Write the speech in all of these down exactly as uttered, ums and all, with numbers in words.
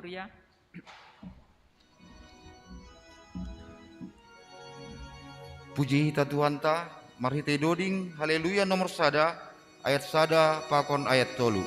Pria. Puji hita Tuhanta, marhitei doding Haleluya nomor sada, ayat sada pakon ayat tolu.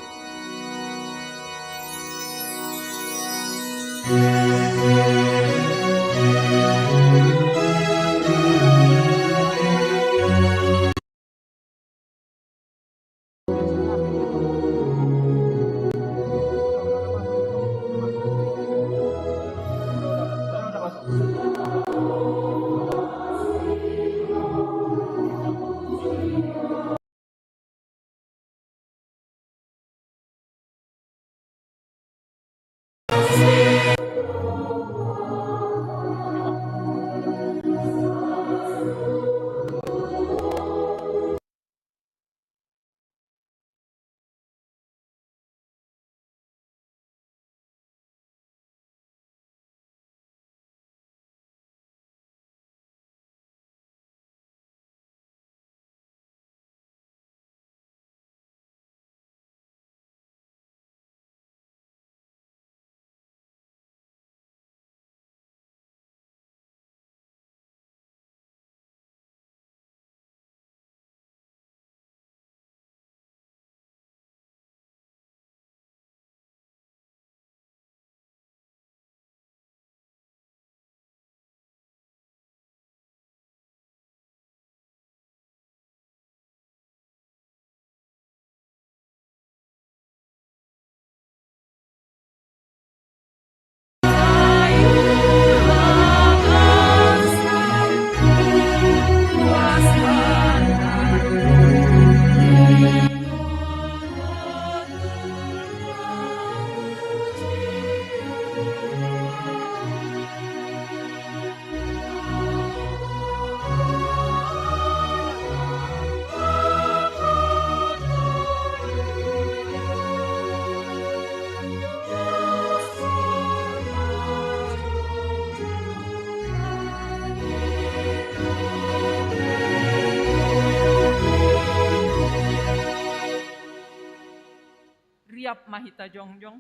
Riap ma hita jongjong.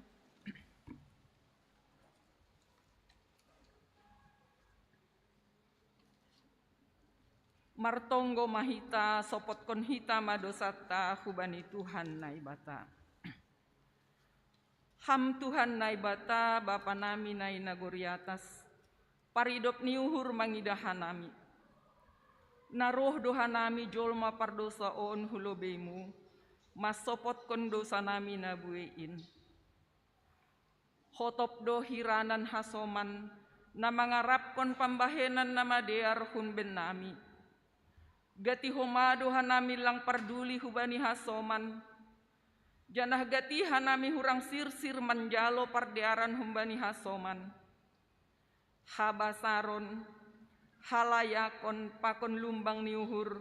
Martonggo ma hita, sopotkon hita ma dosanta hubani Tuhan Naibata. Ham Tuhan Naibata, Bapa nami na i nagori atas, paridop ni uhur mangidah hanami. Na roh do hanami jolma pardosa on hu lobeimu, mansopotkon dosa nami na buei in. Hotop do hiranan hasoman, na mangarapkon pambahenan na madear hun bennami. Gati homa do hanami lang parduli hubani hasoman, janah gati hanami hurang sirsir manjalo pardearan humbani hasoman. Habasaron, halayakon pakon lumbang ni uhur,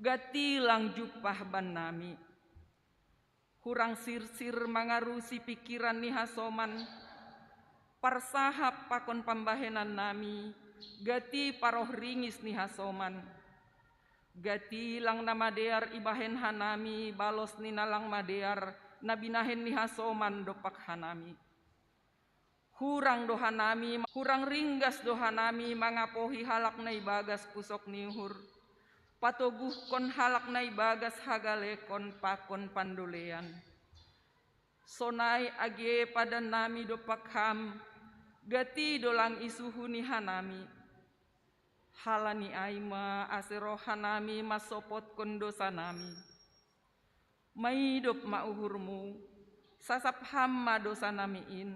gati lang jumpah bannami. Hurang sirsir mangarusi pingkiran ni hasoman, parsahap pakon pambahenan nami, gati paroh ringis ni hasoman. Gati lang na madear ibahen hanami balos ni na lang madear na binahen ni hasoman dompak hanami. Hurang do hanami, hurang ringgas do hanami mangapohi halak na ibagas pusok ni uhur, patoguhkon halak na ibagas hagalekon pakon pandolean. Sonai age padan nami dompak Ham, gati do lang isuhu ni hanami. Halani ai ma ase roh hanami mansopotkon dosa nami. Maidop ma uhurmu, sasap Ham ma dosa nami in.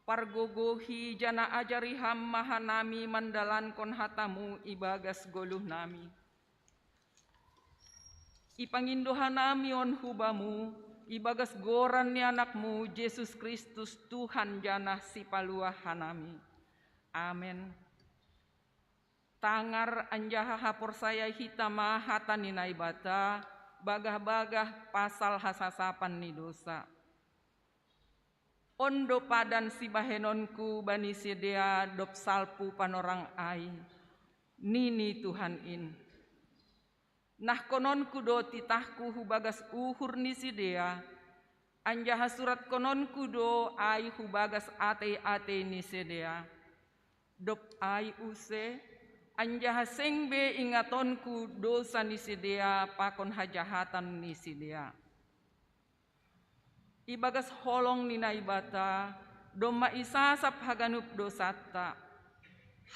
Pargogohi janah ajari Ham ma hanami mandalankon hatamu ibagas goluh nami. Ipangindo hanami on hu Bamu, ibagas goran ni AnakMu, Jesus Kristus, Tuhan janah Sipaluah hanami. Amen. Tangar anjaha haporsayai hita ma hata ni Naibata, bagah-bagah pasal hasasapan ni dosa. On do padan sibahenonku bani sidea dob salpu panorang ai, nini Tuhan in. Nahkononku do titahku hu bagas uhur ni sidea, Anjaha suratkononku do ai hu bagas atei-atei ni sidea, dob ai use, anjaha seng be ingatonku dosa ni sidea pakon hajahatan ni sidea. Ibagas holong ni Naibata, domma isasap haganup dosanta.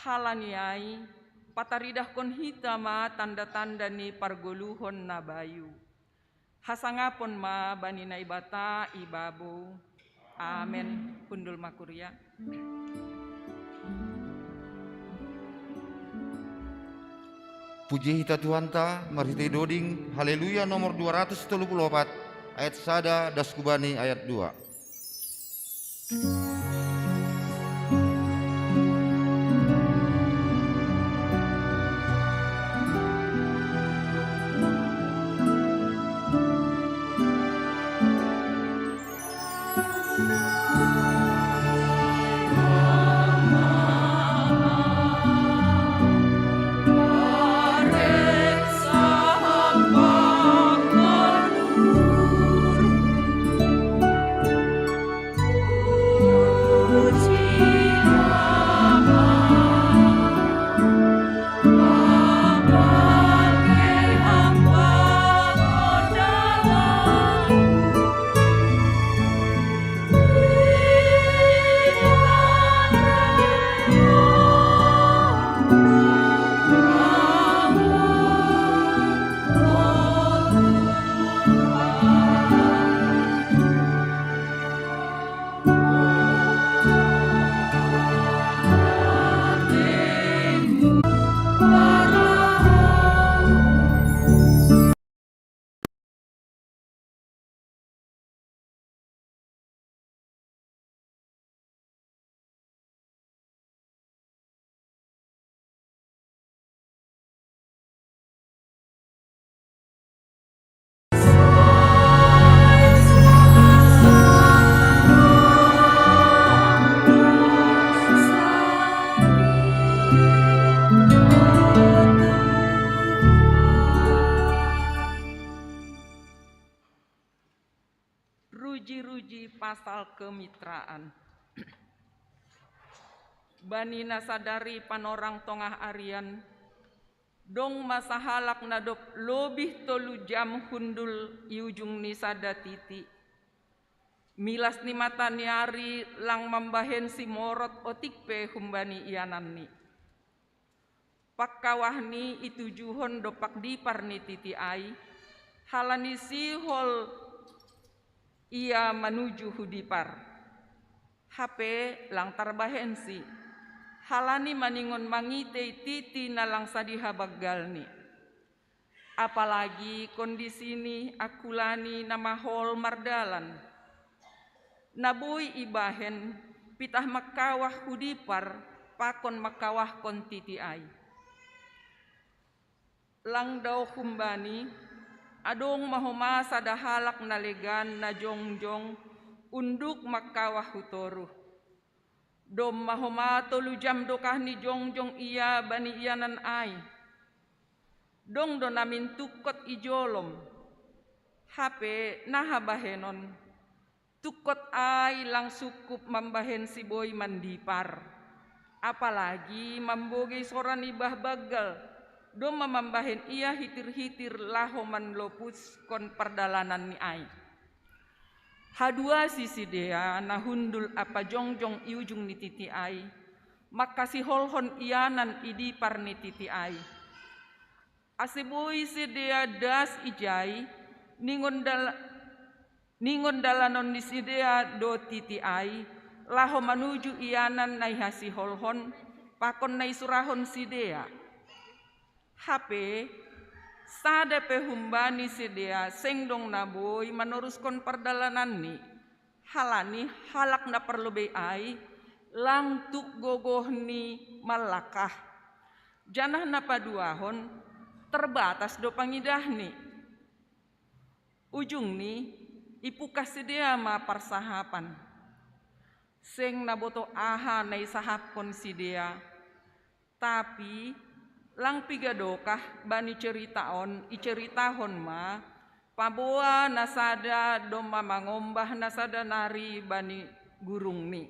Halani ai, pataridahkon hita ma tanda-tanda ni pargoluhon na bayu. Hasangapon ma bani Naibata ibabo. Amen. Hundul ma kuria. Puji hita Tuhanta, marhitei doding Haleluya nomor dua ratus tolu puluh opat, ayat sada das kubani ayat dua. Ruji-ruji pasal kemitraan. Bani na sadari panorang tongah arian, dong ma sahalak na dob lobih tolu jam hundul i ujung ni sada titi. Milas ni mata ni ari lang mambahen simorot otik pe humbani iananni. Pangkawahni itujuhon dompak dipar ni titi ai, halani sihol ia manuju hu dipar. Hape lang tarbahensi, halani maningon mangitei titi na lang sadiha banggalni. Apalagi kondisini angkulani na mahol mardalan. Na boi ibahen pitah mangkawah hu dipar pakon mangkawahkon titi ai. Lang dao humbani, adong ma homa sada halak na legan na jongjong unduk mangkawah hu toruh. Domma homa tolu jam dokahni jongjong ia bani ianan ai. Dong do namin tungkot i jolom. Hape naha bahenon, tungkot ai lang sungkup mambahen si boi mandipar. Apalagi mambogei sora ni bah banggal, domma mambahen ia hitir-hitir laho manlopuskon pardalananni ai. Haduasi sidea na hundul ampa jongjong i ujung ni titi ai, mangkasiholhon ianan i dipar ni titi ai. Ase boi sidea das ijai, ningon dal-, ningon dalanon ni sidea do titi ai, laho manuju ianan na ihasiholhon, pakon na isurahon sidea. Hape, sada pe humbani sidea seng dong na boi manoruskon pardalananni, halani halak na parlobei ai lang tuk gogohni mallangkah. Janah na paduahon, terbatas do pangidahni. Ujungni, ipungkah sidea ma parsahapan. Seng naboto aha na isahapkon sidea, tapi lang piga dokah bani cerita on iceritahon ma, Paboa nasada domma mangombah nasada nari bani gurungni.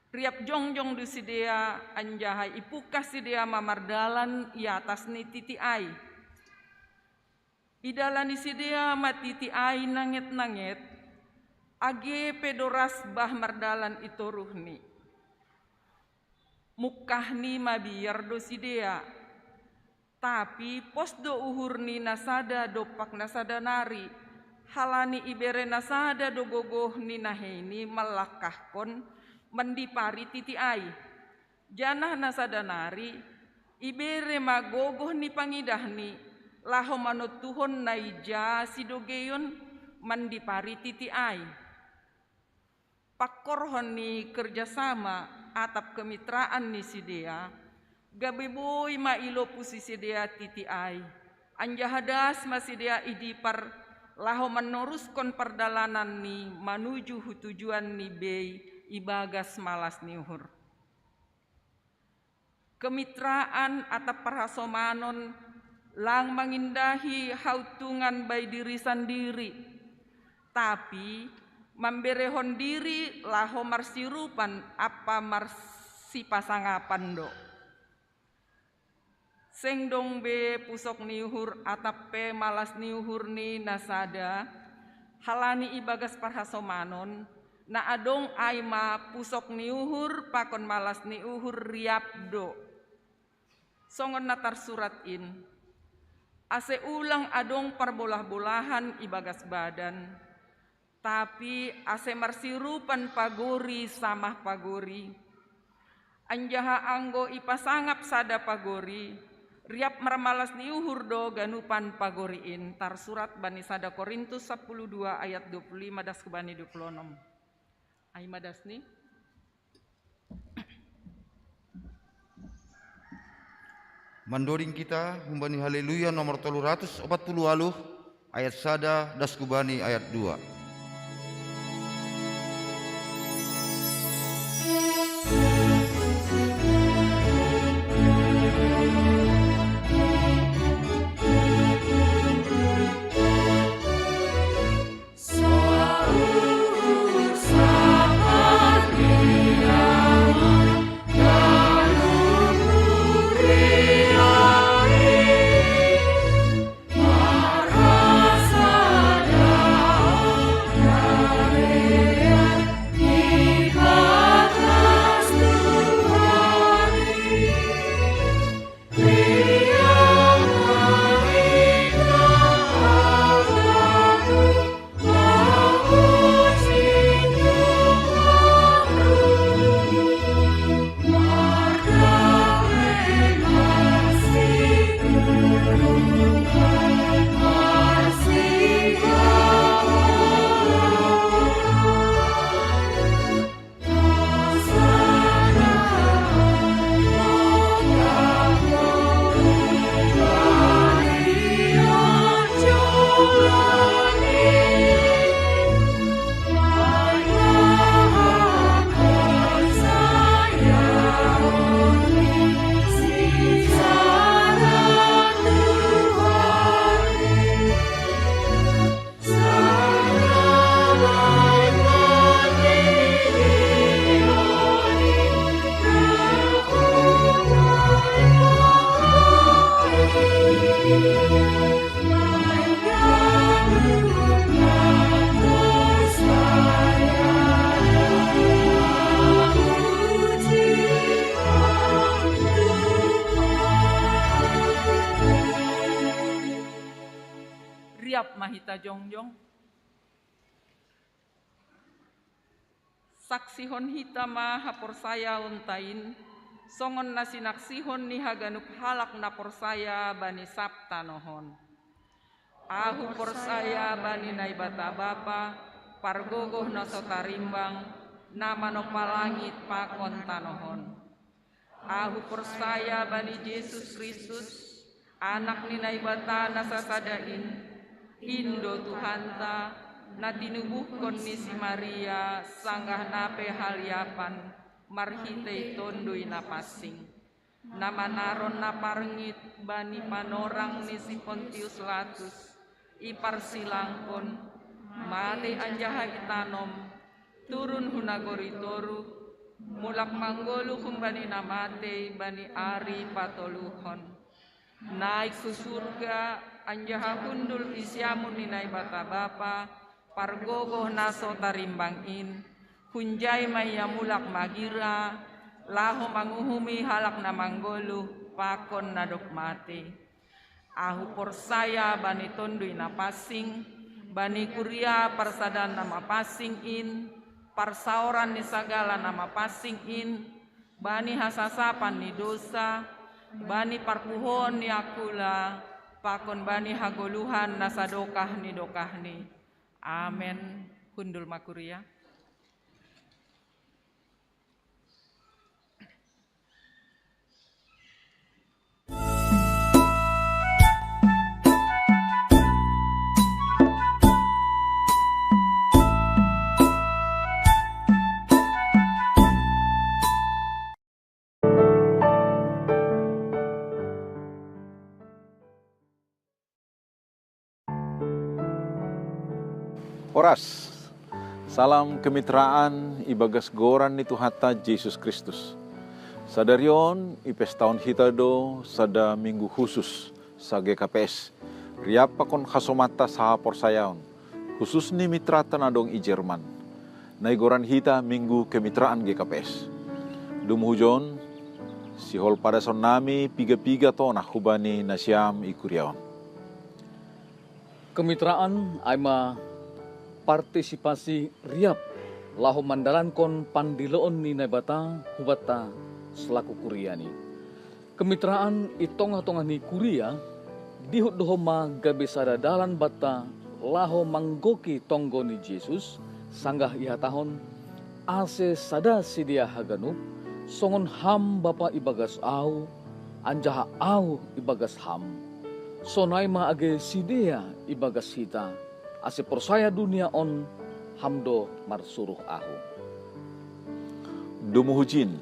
Riap jongjong do sidea, anjaha ipungkah sidea ma mardalan i atas ni titi ai. Idalani sidea ma titi ai nanget-nanget, age pe doras bah mardalan i toruhni. Mungkahni mabiar do sidea. Tapi pos do uhur ni nasada dompak nasada nari, halani ibere nasada do gogoh ni naheini mallangkahkon mandipari titi ai. Janah nasada nari ibere ma gogoh ni pangidahni, laho manontuhon na ija sidogeion mandipari titi ai. Pangkorhon ni kerjasama atap kemitraan ni sidea, gabe boi ma ilopusi sidea titi ai, anjaha das ma sidea idipar, laho manoruskon pardalananni manuju hu tujuan ni bei ibagas malas ni uhur. Kemitraan atap parhasomanon lang mangindahi hauntungan bai diri sandiri, tapi mamberehon diri laho marsirupan ampa marsipasangapan do. Seng dong be pusok ni uhur atap pe malas ni uhur ni nasada, halani ibagas parhasomanon, na adong ai ma pusok ni uhur pakon malas ni uhur riap do. Songon na tarsurat in, ase ulang adong parbolah-bolahan ibagas badan, tapi ase marsirupan pagori samah pagori. Anjaha anggo ipasangap sada pagori, riap marmalas ni uhur do ganupan pagori in, tarsurat bani sada Korintus sapuluh dua ayat dua puluh lima das hubani dua puluh onom. Ai ma dasni. Mandoding kita humbani Haleluya nomor tolu ratus opat puluh waluh, ayat sada das hubani ayat dua. Riap ma hita jongjong. Saksihon hita ma haporsayaonta in, songon na sinaksihon ni haganup halak na porsaya bani sab tanoh on. Ahu porsaya bani Naibata Bapa, pargogoh na so tarimbang, na manompa langit pakon tanoh on. Ahu porsaya bani Jesus Kristus, Anak ni Naibata na sasada in, in do Tuhanta, na tinubuhkon ni si Maria sanggah na pe haliapan marhitei Tonduy Napansing, na manaron na parngit bani panorang ni si Pontius Latus, Iparsilangkon, matei anjaha itanom, turun hu nagori toruh, mulak manggoluh humbani na matei bani ari patoluhon. Naik hu surga, anjaha hundul i siamun ni Naibata Bapa, pargogoh na so tarimbang in, hunjai ma ia mulak magira, laho manguhumi halak na manggoluh, pakon na dob matei. Ahu porsaya bani Tonduy Na Pansing, bani kuria parsadaan na mapansing in, parsaoran ni sagala na mapansing in, bani hasasapan ni dosa, bani parpuhoon ni angkula, pakon bani hagoluhan na sadokah ni dokahni. Amen. Hundul ma kuria. Horas. Salam kemitraan ibagas goran ni Tuhanta Jesus Kristus. Sadari on ipestahon hita do sada minggu khusus sa G K P S. Riap pakon hasomanta sahaporsayaon, khusus ni mitrata na adong i Jerman. Na igoran hita Minggu Kemitraan G K P S. Dumuhujon, sihol padasonnami piga-piga tona hubani nasiam i kuria on. Kemitraan ai ma partisipasi riap laho mandalankon pandiloon ni Naibata hubanta selaku kuriaNi. Kemitraan i tongah-tongah ni kuria, dihut do homa gabe sada dalan banta laho manggoki tonggo ni Jesus, sanggah ihatahon, ase sada sidea haganup, songon Ham Bapa ibagas Ahu, anjaha Ahu ibagas Ham. Sonai ma age sidea ibagas hita, ase porsaya dunia on, Ham do marsuruh Ahu. Dumuhujin,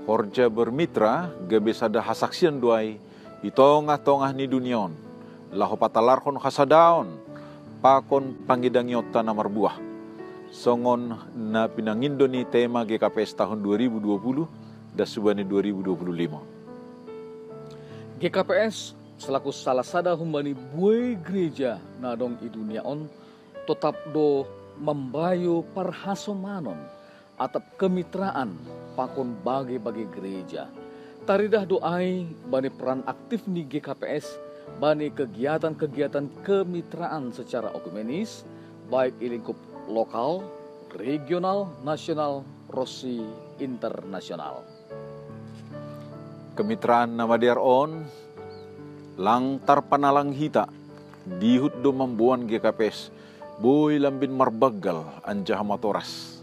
horja bermitra gabe sada hasaksian do ai i tongah-tongah ni dunia on, laho patalarhon hasadaon pakon pangidangionta na marbuah, songon na pinangindo ni tema G K P S tahun dua ribu dua puluh das hubani dua ribu dua puluh lima. G K P S selaku salah sada humbani buei gereja na adong i dunia on, totap do mambayu parhasomanon atap kemitraan pakon bage-bage gereja. Taridah do ai bani peran aktif ni G K P S bani kegiatan-kegiatan kemitraan secara ekumenis, baik i lingkup lokal, regional, nasional, ronsi internasional. Kemitraan na madear on, lang tarpanalang hita, dihut do mamboan G K P S, boi lambin marbanggal anjaha matoras.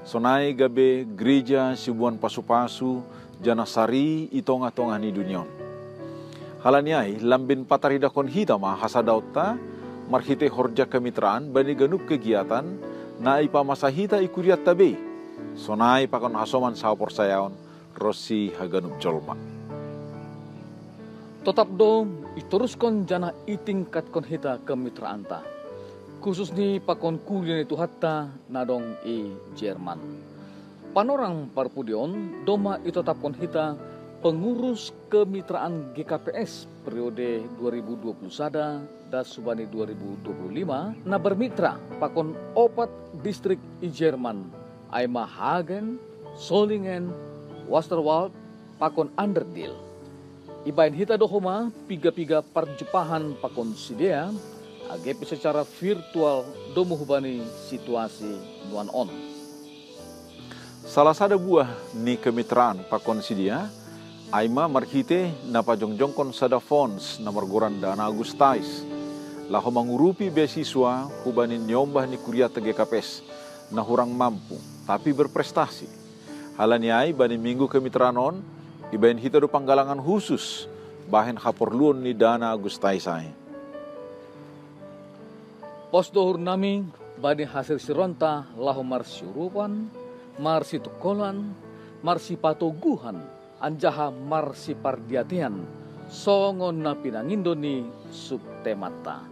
Sonai gabe gereja siboan pasu-pasu, janah sari i tongah-tongah ni dunia on. Halani ai, lambin pataridahkon hita ma hasadaonta, marhitei horja kemitraan bani ganup kegiatan, na ipamasa hita i kurianta be. Sonai pakon hasoman sahaporsayaon, ronsi haganup jolma. Totap do itoruskon janah itingkatkon hita kemitraanta, khusus ni pakon kuria ni Tuhanta na adong i Jerman. Panorang parpudi on domma itotapkon hita pengurus kemitraan G K P S periode dua ribu dua puluh sada das hubani dua ribu dua puluh lima na bermitra pakon opat distrik i Jerman, ai ma Hagen, Solingen, Westerwald, pakon Anderdil. Ibahen hita do homa piga-piga parjumpahan pakon sidea, age pe secara virtual domu hubani situasi nuan on. Salah sada buah ni kemitraan pakon sidea, ai ma marhitei na pajongjongkon sada fons na margoran Dana Augustais, laho mangurupi beasiswa hubani niombah ni kurianta G K P S, na hurang mampu, tapi berprestasi. Halani ai bani minggu kemitraan on, ibahen hita do panggalangan khusus, bahen haporluon ni Dana Augustais ai. Pos do uhurnami bani hasirsiranta laho marsiurupan, marsitungkolan, marsipatoguhan, anjaha marsipardiatean, songon na pinangindo ni subtemanta.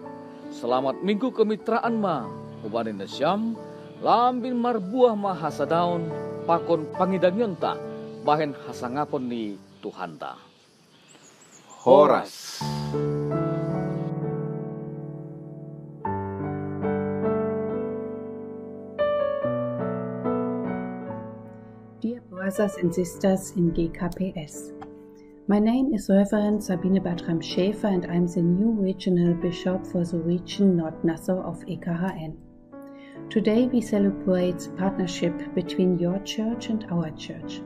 Selamat Minggu kemitraan ma, hubani nasiam, lambin marbuah ma hasadaon, pakon pangidangionta, bahen hasangapon ni Tuhanta. Horas. Dear brothers and sisters in G K P S, my name is Reverend Sabine Bertram Schäfer and I'm the new regional bishop for the region Nordnassau of E K H N. Today we celebrate the partnership between your church and our church.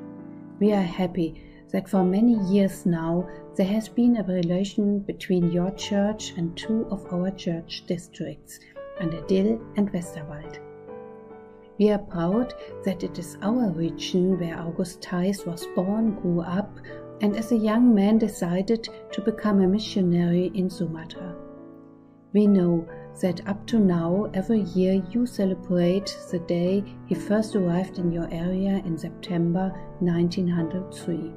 We are happy that for many years now there has been a relation between your church and two of our church districts, An der Dill and Westerwald. We are proud that it is our region where August Theis was born, grew up, and as a young man decided to become a missionary in Sumatra. We know that up to now, every year you celebrate the day he first arrived in your area in September nineteen hundred three.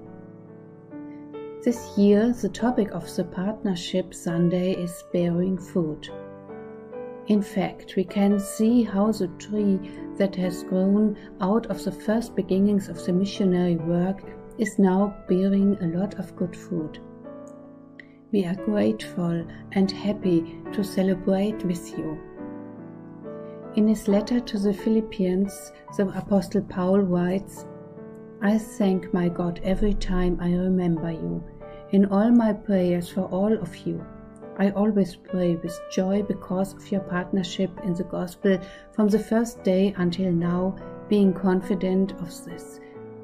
This year, the topic of the Partnership Sunday is bearing fruit. In fact, we can see how the tree that has grown out of the first beginnings of the missionary work is now bearing a lot of good fruit. We are grateful and happy to celebrate with you. In his letter to the Philippians, the Apostle Paul writes, "I thank my God every time I remember you, in all my prayers for all of you. I always pray with joy because of your partnership in the gospel from the first day until now, being confident of this,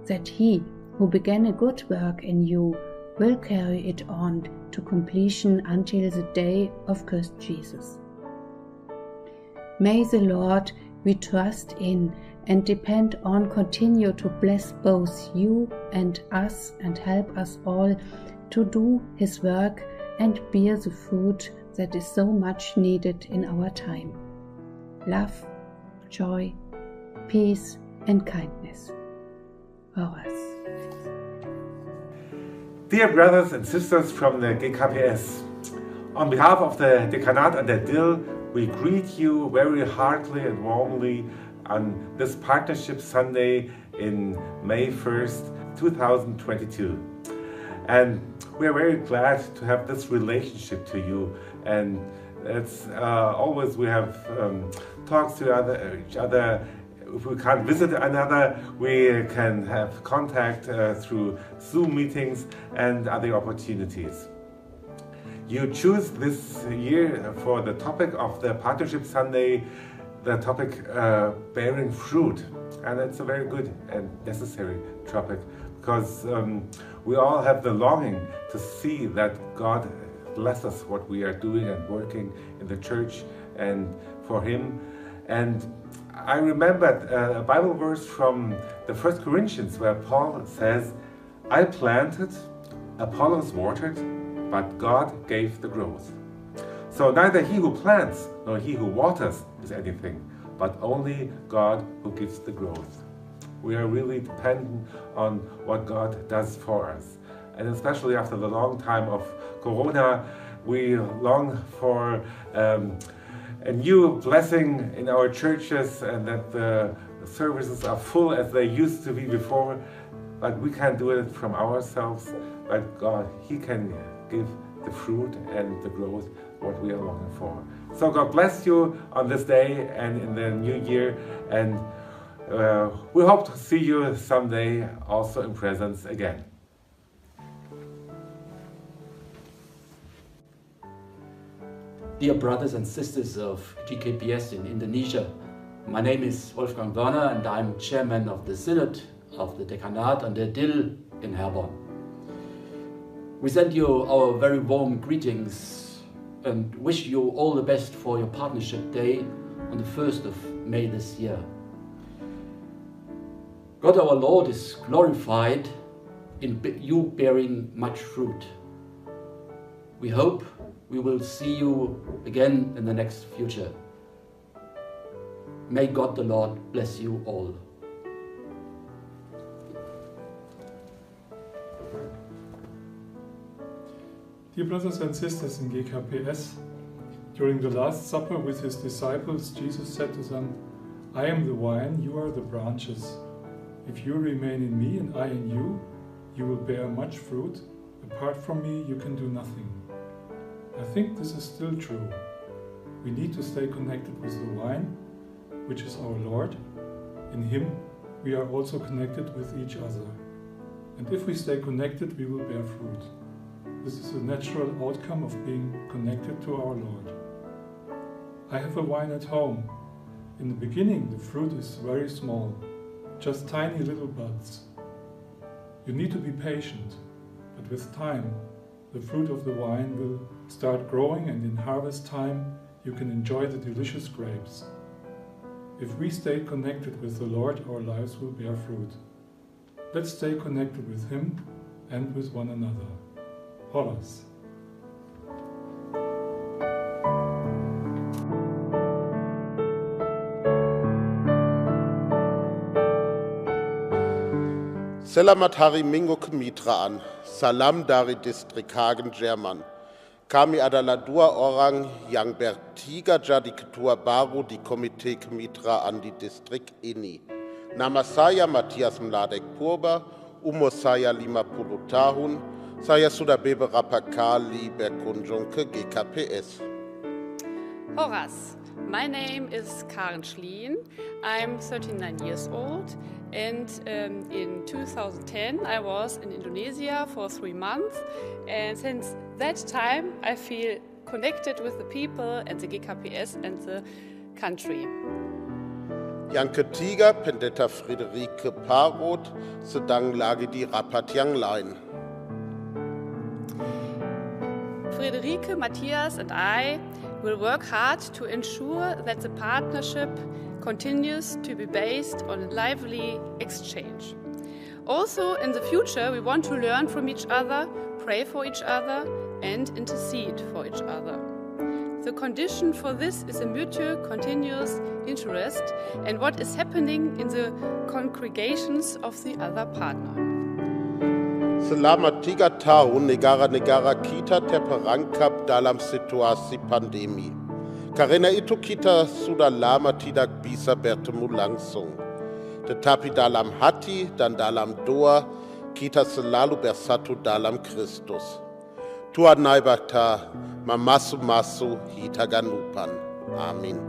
that he who began a good work in you will carry it on to completion until the day of Christ Jesus." May the Lord we trust in and depend on continue to bless both you and us and help us all to do his work and bear the fruit that is so much needed in our time. Love, joy, peace, and kindness. Horas. Dear brothers and sisters from the G K P S, on behalf of the Dekanat an der Dill, we greet you very heartily and warmly on this Partnership Sunday in May first, two thousand twenty-two. And we are very glad to have this relationship to you. And it's uh, always we have um, talks to other, each other. If we can't visit another, we can have contact uh, through Zoom meetings and other opportunities. You choose this year for the topic of the Partnership Sunday, the topic uh, bearing fruit. And it's a very good and necessary topic because um, we all have the longing to see that God blesses what we are doing and working in the church and for Him. And I remembered uh, a Bible verse from the First Corinthians where Paul says, "I planted, Apollos watered, but God gave the growth." So neither he who plants nor he who waters is anything, but only God who gives the growth. We are really dependent on what God does for us. And especially after the long time of Corona, we long for um, a new blessing in our churches and that the services are full as they used to be before. But we can't do it from ourselves. But God, He can give the fruit and the growth what we are longing for. So God bless you on this day and in the new year. And uh, we hope to see you someday also in presence again. Dear brothers and sisters of G K P S in Indonesia, my name is Wolfgang Werner and I'm chairman of the Synod of the Dekanat an der Dill in Herborn. We send you our very warm greetings and wish you all the best for your partnership day on the first of May this year. God our Lord is glorified in you bearing much fruit. We hope we will see you again in the next future. May God the Lord bless you all. Dear brothers and sisters in G K P S, During the Last Supper with his disciples, Jesus said to them, "I am the vine, you are the branches. If you remain in me and I in you, you will bear much fruit. Apart from me, you can do nothing." I think this is still true. We need to stay connected with the vine, which is our Lord. In him, we are also connected with each other. And if we stay connected, we will bear fruit. This is a natural outcome of being connected to our Lord. I have a vine at home. In the beginning, the fruit is very small, just tiny little buds. You need to be patient, but with time, the fruit of the vine will start growing, and in harvest time, you can enjoy the delicious grapes. If we stay connected with the Lord, our lives will bear fruit. Let's stay connected with him and with one another. Horas. Selamat Hari Minggu kemitra an. Salam dari Distrik Hagen, Jerman. Kami adalah dua orang yang bertiga jadi ketua baru di Komite Kemitraan di distrik ini. Nama saya Matthias Mladek Purba, umur saya lima puluh tahun. Saya sudah beberapa kali berkunjung ke G K P S. Horas, my name is Karen Schlien. I'm thirty-nine years old, and um, in two thousand ten I was in Indonesia for three months, and since that time I feel connected with the people and the G K P S and the country. Yang ketiga, Pendeta Friederike Parrot, sedang lagi di rapat yang lain. Friederike, Matthias, and I will work hard to ensure that the partnership continues to be based on lively exchange. Also, in the future, we want to learn from each other, pray for each other, and intercede for each other. The condition for this is a mutual, continuous interest in what is happening in the congregations of the other partner. Selama tiga tahun, negara-negara kita terperangkap dalam situasi pandemi. Karena itu, kita sudah lama tidak bisa bertemu langsung. Tetapi dalam hati dan dalam doa, kita selalu bersatu dalam Kristus. Tuhan Naibata, mamasu-masu hita ganupan. Amin.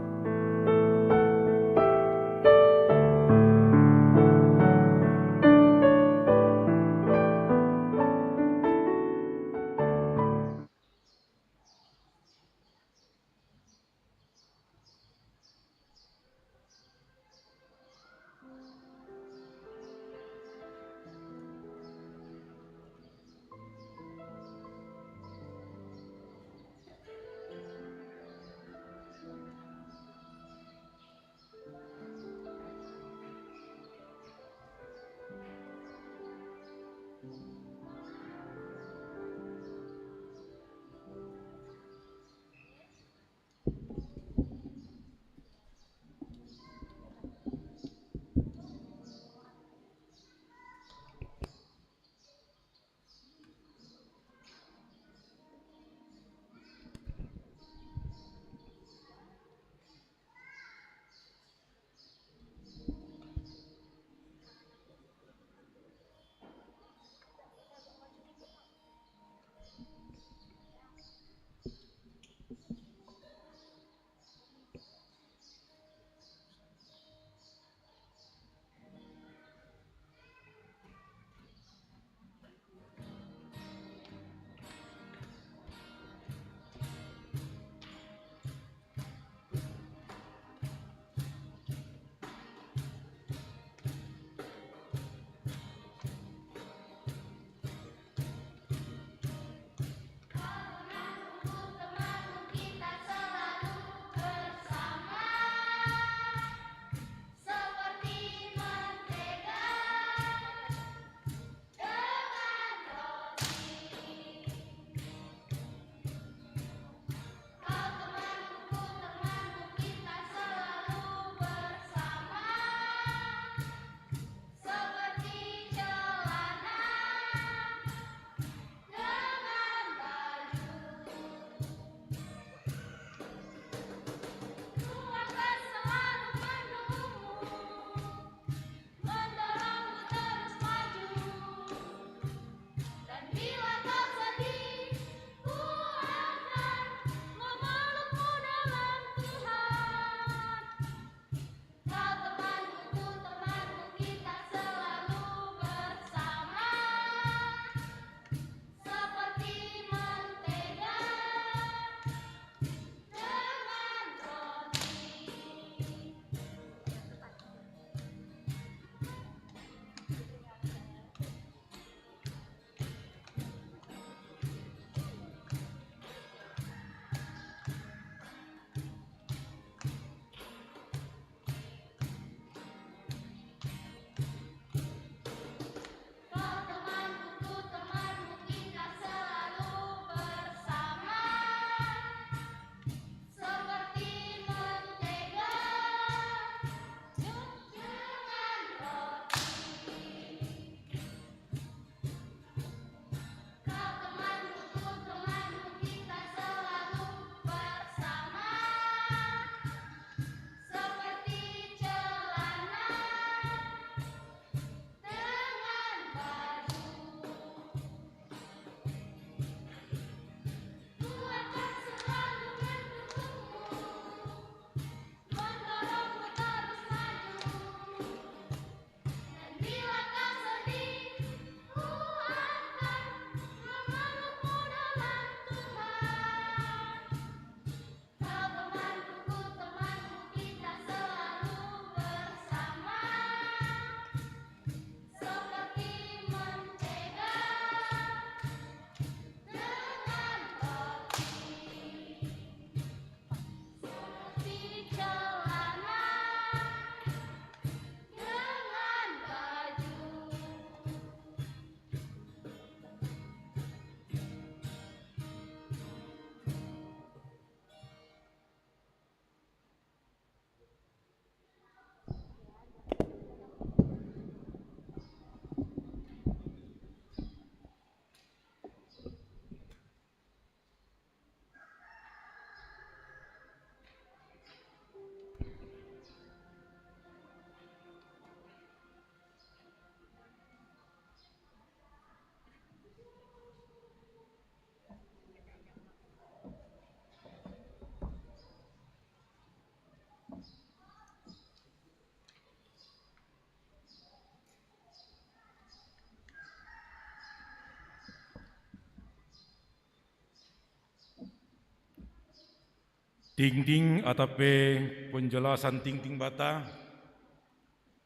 Tingting atap pe penjelasan tingting banta,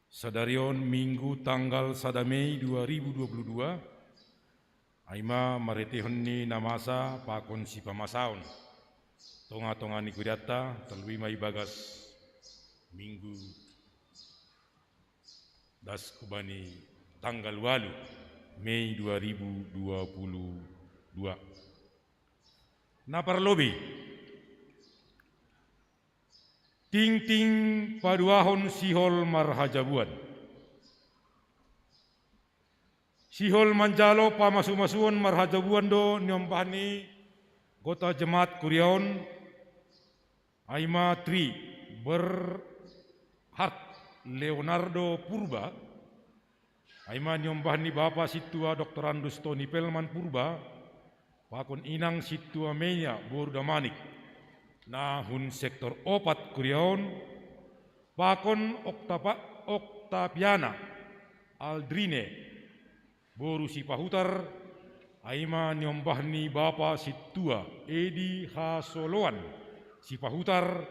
sadari on Minggu tanggal sada Mei dua ribu dua puluh dua, ai ma marhitehon ni na masa pakon sipamasaon tonga-tonga ni kurianta, terlebih ma ibagas Minggu das hubani tanggal walu Mei dua ribu dua puluh dua. Na parlobei, tingting paduahon sihol marhajabuan. Sihol manjalo pamasu-masuon marhajabuan do niombah ni anggota jemaat kuria on, ai ma Tri Berhard Leonardo Purba, ai ma niombah ni bapa sintua Doktorandus Toni Pelman Purba, pakon inang sintua Meia boru Damanik, na hun sektor opat kuria on, pakon Oktapa-, Oktaviana Aldrine boru Sipahutar, ai ma niombah ni bapa sintua Edi Hasoloan Sipahutar,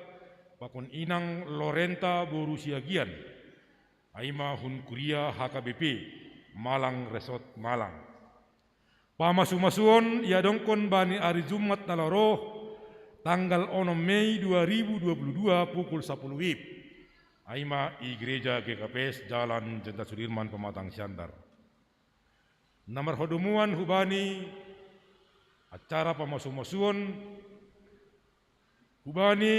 pakon inang Lorenta boru Siagian, ai ma hun kuria H K B P Malang, Resort Malang. Pamasu-masuon iadongkon bani ari Jumat na laho ro, tanggal onom Mei dua ribu dua puluh dua pukul sapuluh wib, ai ma i Gereja G K P S, Jalan Jenderal Sudirman, Pematang Siantar. Na marhadomuan hubani acara pamasu-masuon, hubani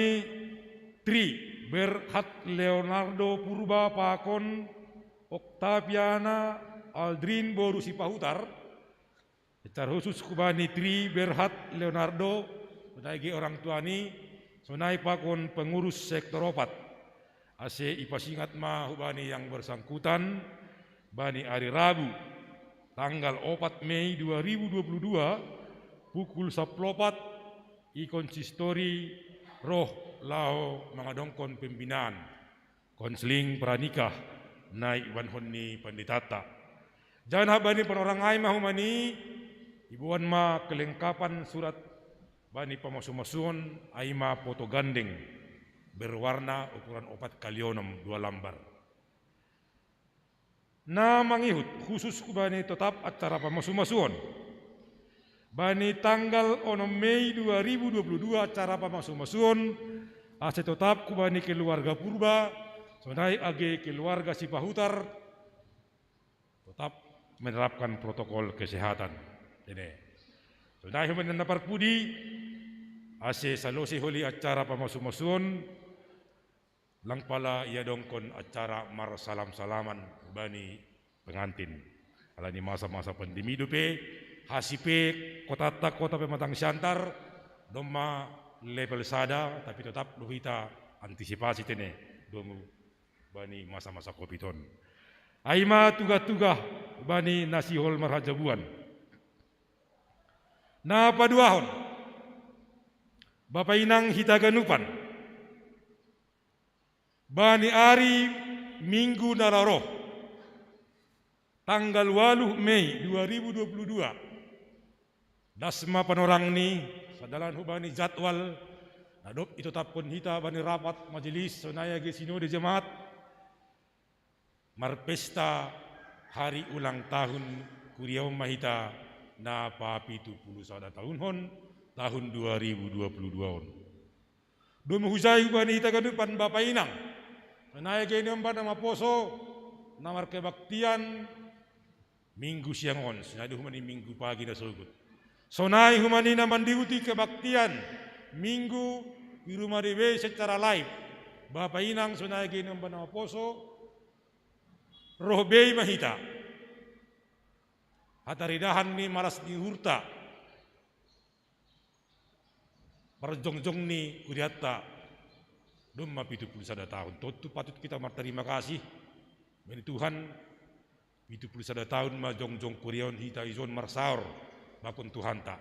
Tri Berhard Leonardo Purba pakon Oktaviana Aldrin boru Sipahutar, secara khusus hubani Tri Berhard Leonardo, sonai age orang tuani, sonai pakon pengurus sektor opat, ase ipasingat ma hubani yang bersangkutan, bani ari Rabu, tanggal opat Mei dua ribu dua puluh dua, pukul saplopat, i konsistori roh laho mangadongkon pembinaan, konseling pranikah, na ibahenon ni panditanta. Janah bani panorang ai ma hubani, iboan ma kelengkapan surat bani pamasu-masuon, ai ma foto gandeng, berwarna ukuran opat kali onom, dua lambar. Na mangihut khusus hubani totap acara pamasu-masuon. Bani tanggal onom Mei dua ribu dua puluh dua acara pamasu-masuon, ase totap hubani keluarga Purba, sonai age keluarga Sipahutar, totap menerapkan protokol kesehatan. Sonai hubani na parpudi, ase salose holi acara pamasu-masuon, lang pala iadongkon acara marsalam-salaman bani pengantin. Alani masa-masa pandemi dope, hasi pe kotanta, kota Pematang Siantar, domma level sada, tapi totap do hita antisipasi tene, domu bani masa-masa covid on. Ai ma tugah-tugah bani na sihol marhajabuan. Na paduahon, bapa inang hita ganupan, bani ari Minggu na laho ro, tanggal walu Mei dua ribu dua puluh dua, das ma panorangni, sadalan hubani jadwal na dob itotaphon hita bani rapat majelis, sonai age sinode jemaat, marpesta hari ulang tahun kuria on ma hita na papitu puluh sada tahunon, tahun dua ribu dua puluh dua on. Domu hujai hubani hita ganupan bapa inang, sonai age niomba na maposo, na markebaktian Minggu siang on, sonai do hubani Minggu pagi na sogot, sonai hubani na mandihuti kebaktian Minggu di rumah D B secara live, bapa inang, sonai age niomba na maposo, roh bei ma hita. Hataridahan ni malas ni uhurta, parjongjong ni kurianta, domma pitu puluh sada tahun. Tontu patut hita martarima kasih bani Tuhan, pitu puluh sada tahun ma jongjong kuria on hita ison marsaor pakon Tuhanta.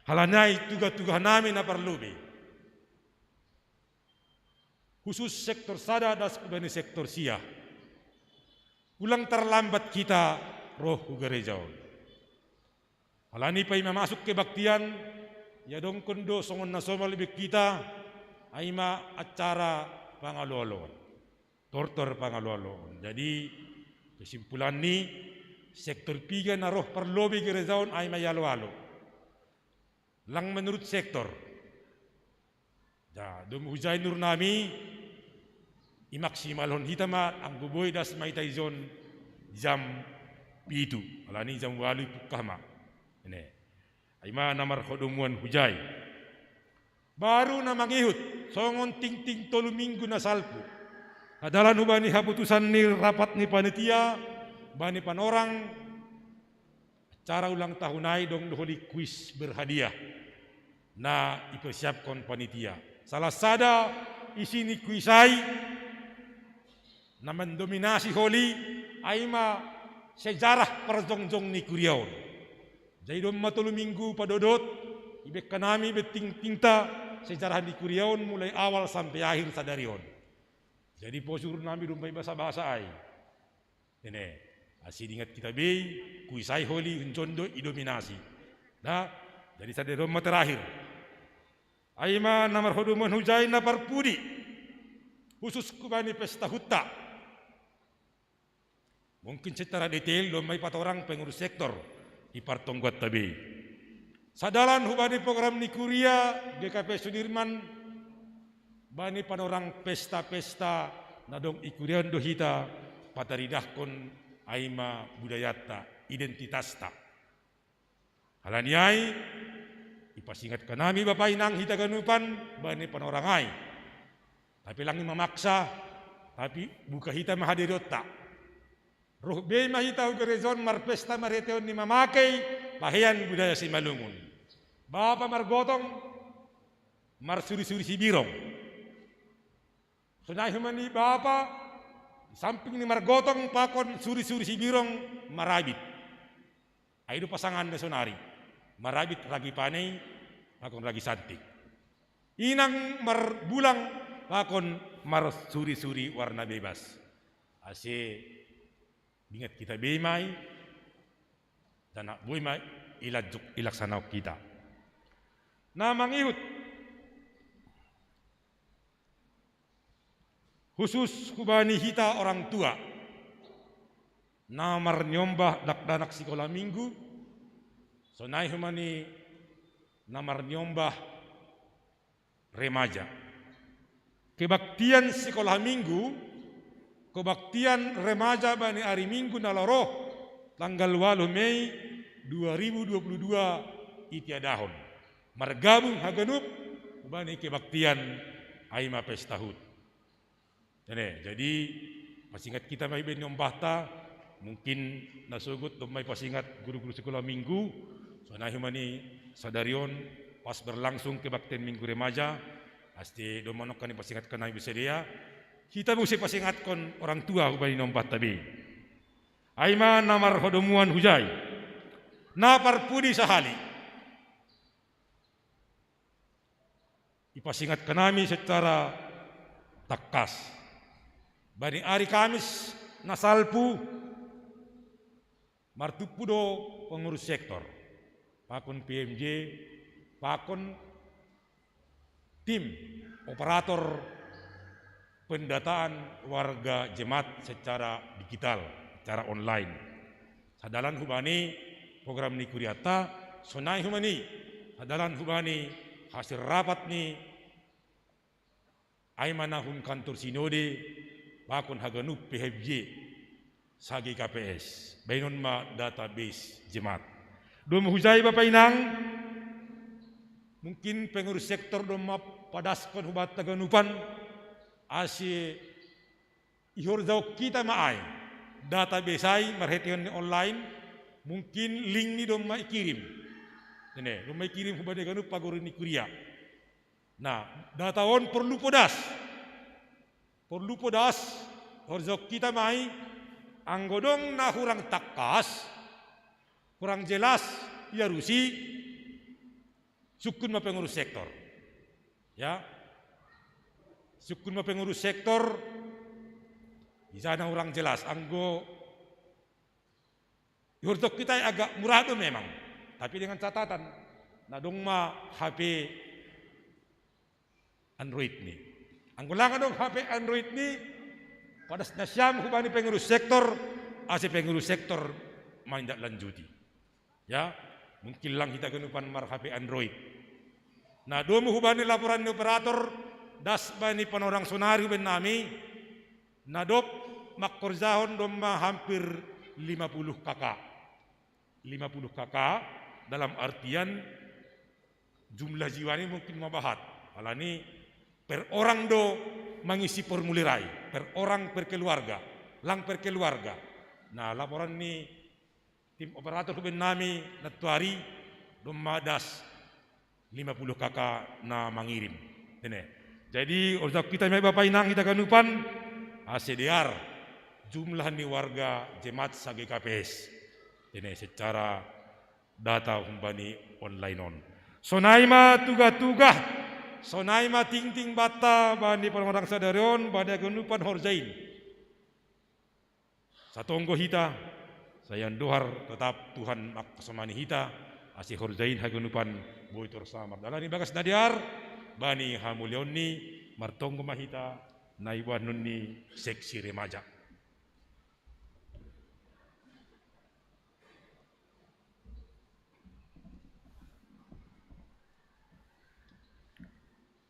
Halani ai tugah-tugah nami na parlobei, khusus sektor sada das hubani sektor sia, ulang tarlambat hita roh hu gareja on. Halani paima masuk kebaktian, iadongkon do songon na somal be hita, Ai ma acara pangaloaloon, tortor pangaloaloon. Jadi kesimpulanni, sektor piga na roh parlobei gereja on ai ma ialoalo. Lang menurut sektor. Jadi domu hujai nurunami, imaksimalhon hita ma, anggo boi das ma hita ijon jam pitu, alani jam ualu ipungkah ma. Ene. Ai ma na marhadomuan hujai. Baru na mangihut, songon tingting tolu minggu na salpu, sadalan hubani haputusan ni rapat ni panitia, bani panorang acara ulang tahun ai dong do holi kuis berhadiah na ipersiapkon panitia. Salah sada isi ni kuis ai na mendominasi holi, ai ma sejarah parjongjong ni kuria on. Jadi domma tolu minggu padodot, ibaen hami, ibaen tingtingta sejarah ni kuria on mulai awal sampe akhir sadari on. Jadi posurunami domma i basabasa ai. Ene, asi diingat hita be, kuis ai holi hunjon do idominasi. Nah, jadi sadari on ma terakhir. Ai ma na marhadomuan hujai na parpudi, khusus hubani pesta hutta. Mungkin secara detail domma ipatorang pengurus sektor di partonggoanta be. Sadalan hubani program ni kuria G K P Sudirman, bani panorang pesta-pesta na dong i kuria on do hita pataridahkon ai ma budayanta, identitasta. Alani ai, ipasingat hami bapa inang hita ganupan bani panorang ai. Tapi lang i mamaksa, tapi buka hita ma hadirionta. Roh be ma hita hu gereja on marpesta marhiteon ni mamakei pahean budaya Simalungun. Bapa margotong, marsuri-suri sibirong. Sonai homa ni bapa, samping ni margotong pakon suri-suri sibirong, marabit. Ai do pasanganna sonari, marabit ragi panei pakon ragi santik. Inang marbulang pakon marsuri-suri warna bebas. Ase diingat hita be ma i, janah boi ma ilanjut ilaksanaon hita. Na mangihut, khusus hubani hita orang tua, na marniombah dakdanak sikola minggu, sonai homa ni na marniombah remaja. Kebaktian sikola minggu, kebaktian remaja bani ari Minggu na laho roh, tanggal ualu Mei dua ribu dua puluh dua, itiadahon. Margabung haganup hubani kebaktian ai ma pesta hut. Ene, jadi pasingat hita ma ibaen niombahta, mungkin na sogot domma ipasingat guru-guru sikola minggu, sonai homa ni sadari on pas berlangsung kebaktian Minggu Remaja, ase domma nongkan ipasingat hami be sidea, hita muse pasingatkon orang tua hubani niombahta be. Ai ma na marhadomuan hujai. Na parpudi sahali, ipasingat hami secara tangkas. Bani ari Kamis na salpu, martumpu do pengurus sektor, pakon P M J, pakon tim operator pendataan warga jemaat secara digital, secara online. Sadalan hubani program ni kurianta, sonai homa ni sadalan hubani hasil rapat ni ai ma na hun kantor sinode, pakon haganup P H F J, sa-G K P S. Baenon ma database jemaat. Domu hujai bapa inang, mungkin pengurus sektor domma padaskon hubanta haganupan, ase ihorjahon hita ma ai database ai marhiteon ni online, mungkin link ni domma ikirim. Ene, domma ikirim hubani ganup pagoru ni kuria. Nah, data on porlu podas. Porlu podas, horjahon hita ma i, anggo adong na hurang tangkas, hurang jelas, iarusi, sungkun ma pengurus sektor. Ya. Sungkun ma pengurus sektor, di sana hurang jelas. Anggo ihorjahon hita i agak murah do memang, tapi dengan catatan, na adong ma H P Android ni. Anggo lang adong H P Android ni, padas nasiam hubani pengurus sektor, ase pengurus sektor mandak lanjuti. Ya, mungkin lang hita ganupan mar H P Android. Na domu hubani laporan ni operator, das bani panorang sonari huben nami, na dok mangkorjahon domma hampir lima puluh K K. Lima puluh K K dalam artian jumlah jiwa ni mungkin mabahat. Alani per orang do mangisi formulir ai, per orang per keluarga, lang per keluarga. Na laporan ni tim operator huben nami nantuari domma das lima puluh K K na mangirim. Tene. Jadi, orjak kita mai Bapa Inang hita ganupan, ase dear jumlah ni warga jemaat sa-G K P S. Tene secara data humbani online on. Sonai ma tuga-tuga, sonai ma tingting banta bani panorang sadari on, bani haganupan horjain. Satonggo hita, sai andohar tetap Tuhan mangkasomani hita, ase horjain haganupan boi torus mardalani bagas na dear, bani hamuliaon ni martonggo ma hita, na iboan ni seksi remaja.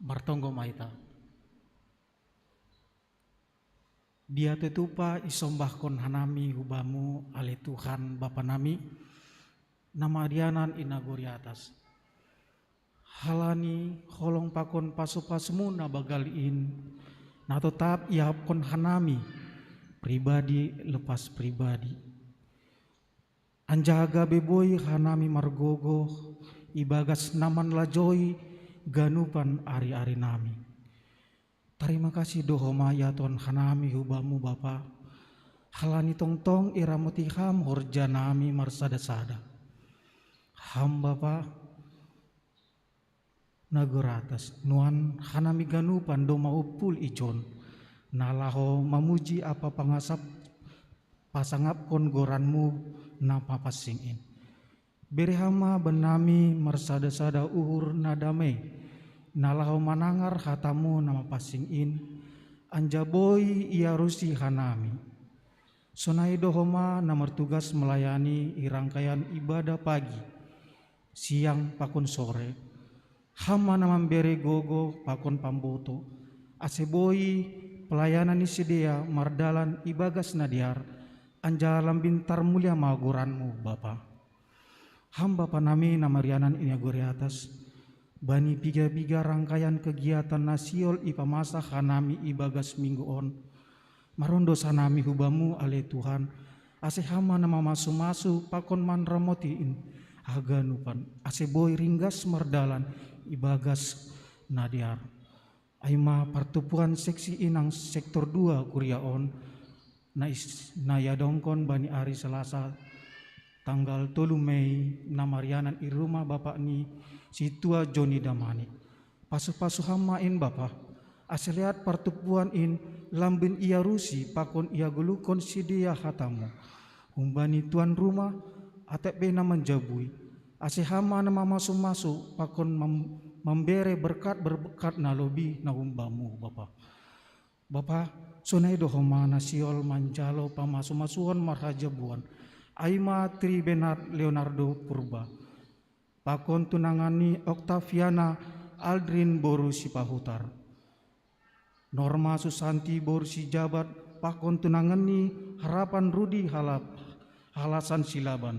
Martonggo ma hita. Dia tetupa isombahkon hanami hubamu ale Tuhan Bapa nami, na marianan i nagori atas. Halani holong pakon pasu-pasumu na bagal in, na totap iahapkon hanami, pribadi lepas pribadi. Anjaha gabe boi hanami margogoh ibagas na manlajoi ganupan ari-ari nami. Tarima kasih do homa ihatahon hanami hubamu Bapa, halani tongtong iramoti ham horja nami marsada-sada. Ham Bapa, nagori atas, nuan hanami ganupan do maumpul ijon, na laho mamuji apa pangasap pasangapkon goranmu na mapansing in. Bere ham ma bannami marsada-sada uhur na dame, na laho manangar hatamu na mapansing in, anjaha boi iarusi hanami. Sonai do homa na martugas melayani i rangkaian ibadah pagi, siang pakon sore, ham ma na mambere gogoh pakon pamboto, ase boi pelayanan ni sidea mardalan ibagas na dear, anjaha lambin tarmulia ma goranmu Bapa. Ham Bapa nami na marianan i nagori atas, bani piga-piga rangkaian kegiatan na sihol ipamasa hanami ibagas minggu on, marondos hanami hubamu ale Tuhan, ase ham ma na mamasu-masu pakon manramoti in haganupan, ase boi ringgas mardalan ibagas na dear. Ai ma partumpuan seksi inang sektor dua kuria on, na is-, na iadongkon bani ari Selasa tanggal tolu Mei na marianan i rumah bapakni si tua Joni Damanik. Pasu-pasu ham ma in Bapa, ase leat partumpuan in lambin iarusi pakon iagoluhkon sidea hatamu. Humbani tuan rumah, atap be na manjabui, ase ham ma na mamasu-masu pakon mam-, mambere berkat-berkat na lobih na humbamu Bapa. Bapa, sonai do homa na sihol manjalo pamasu-masuon marhajabuan, ai ma Tri Bernard Leonardo Purba, pakon tunangan ni Oktaviana Aldrin boru Sipahutar, Norma Susanti boru Sijabat, pakon tunangan ni Harapan Rudi Halap-, Halasan Silaban,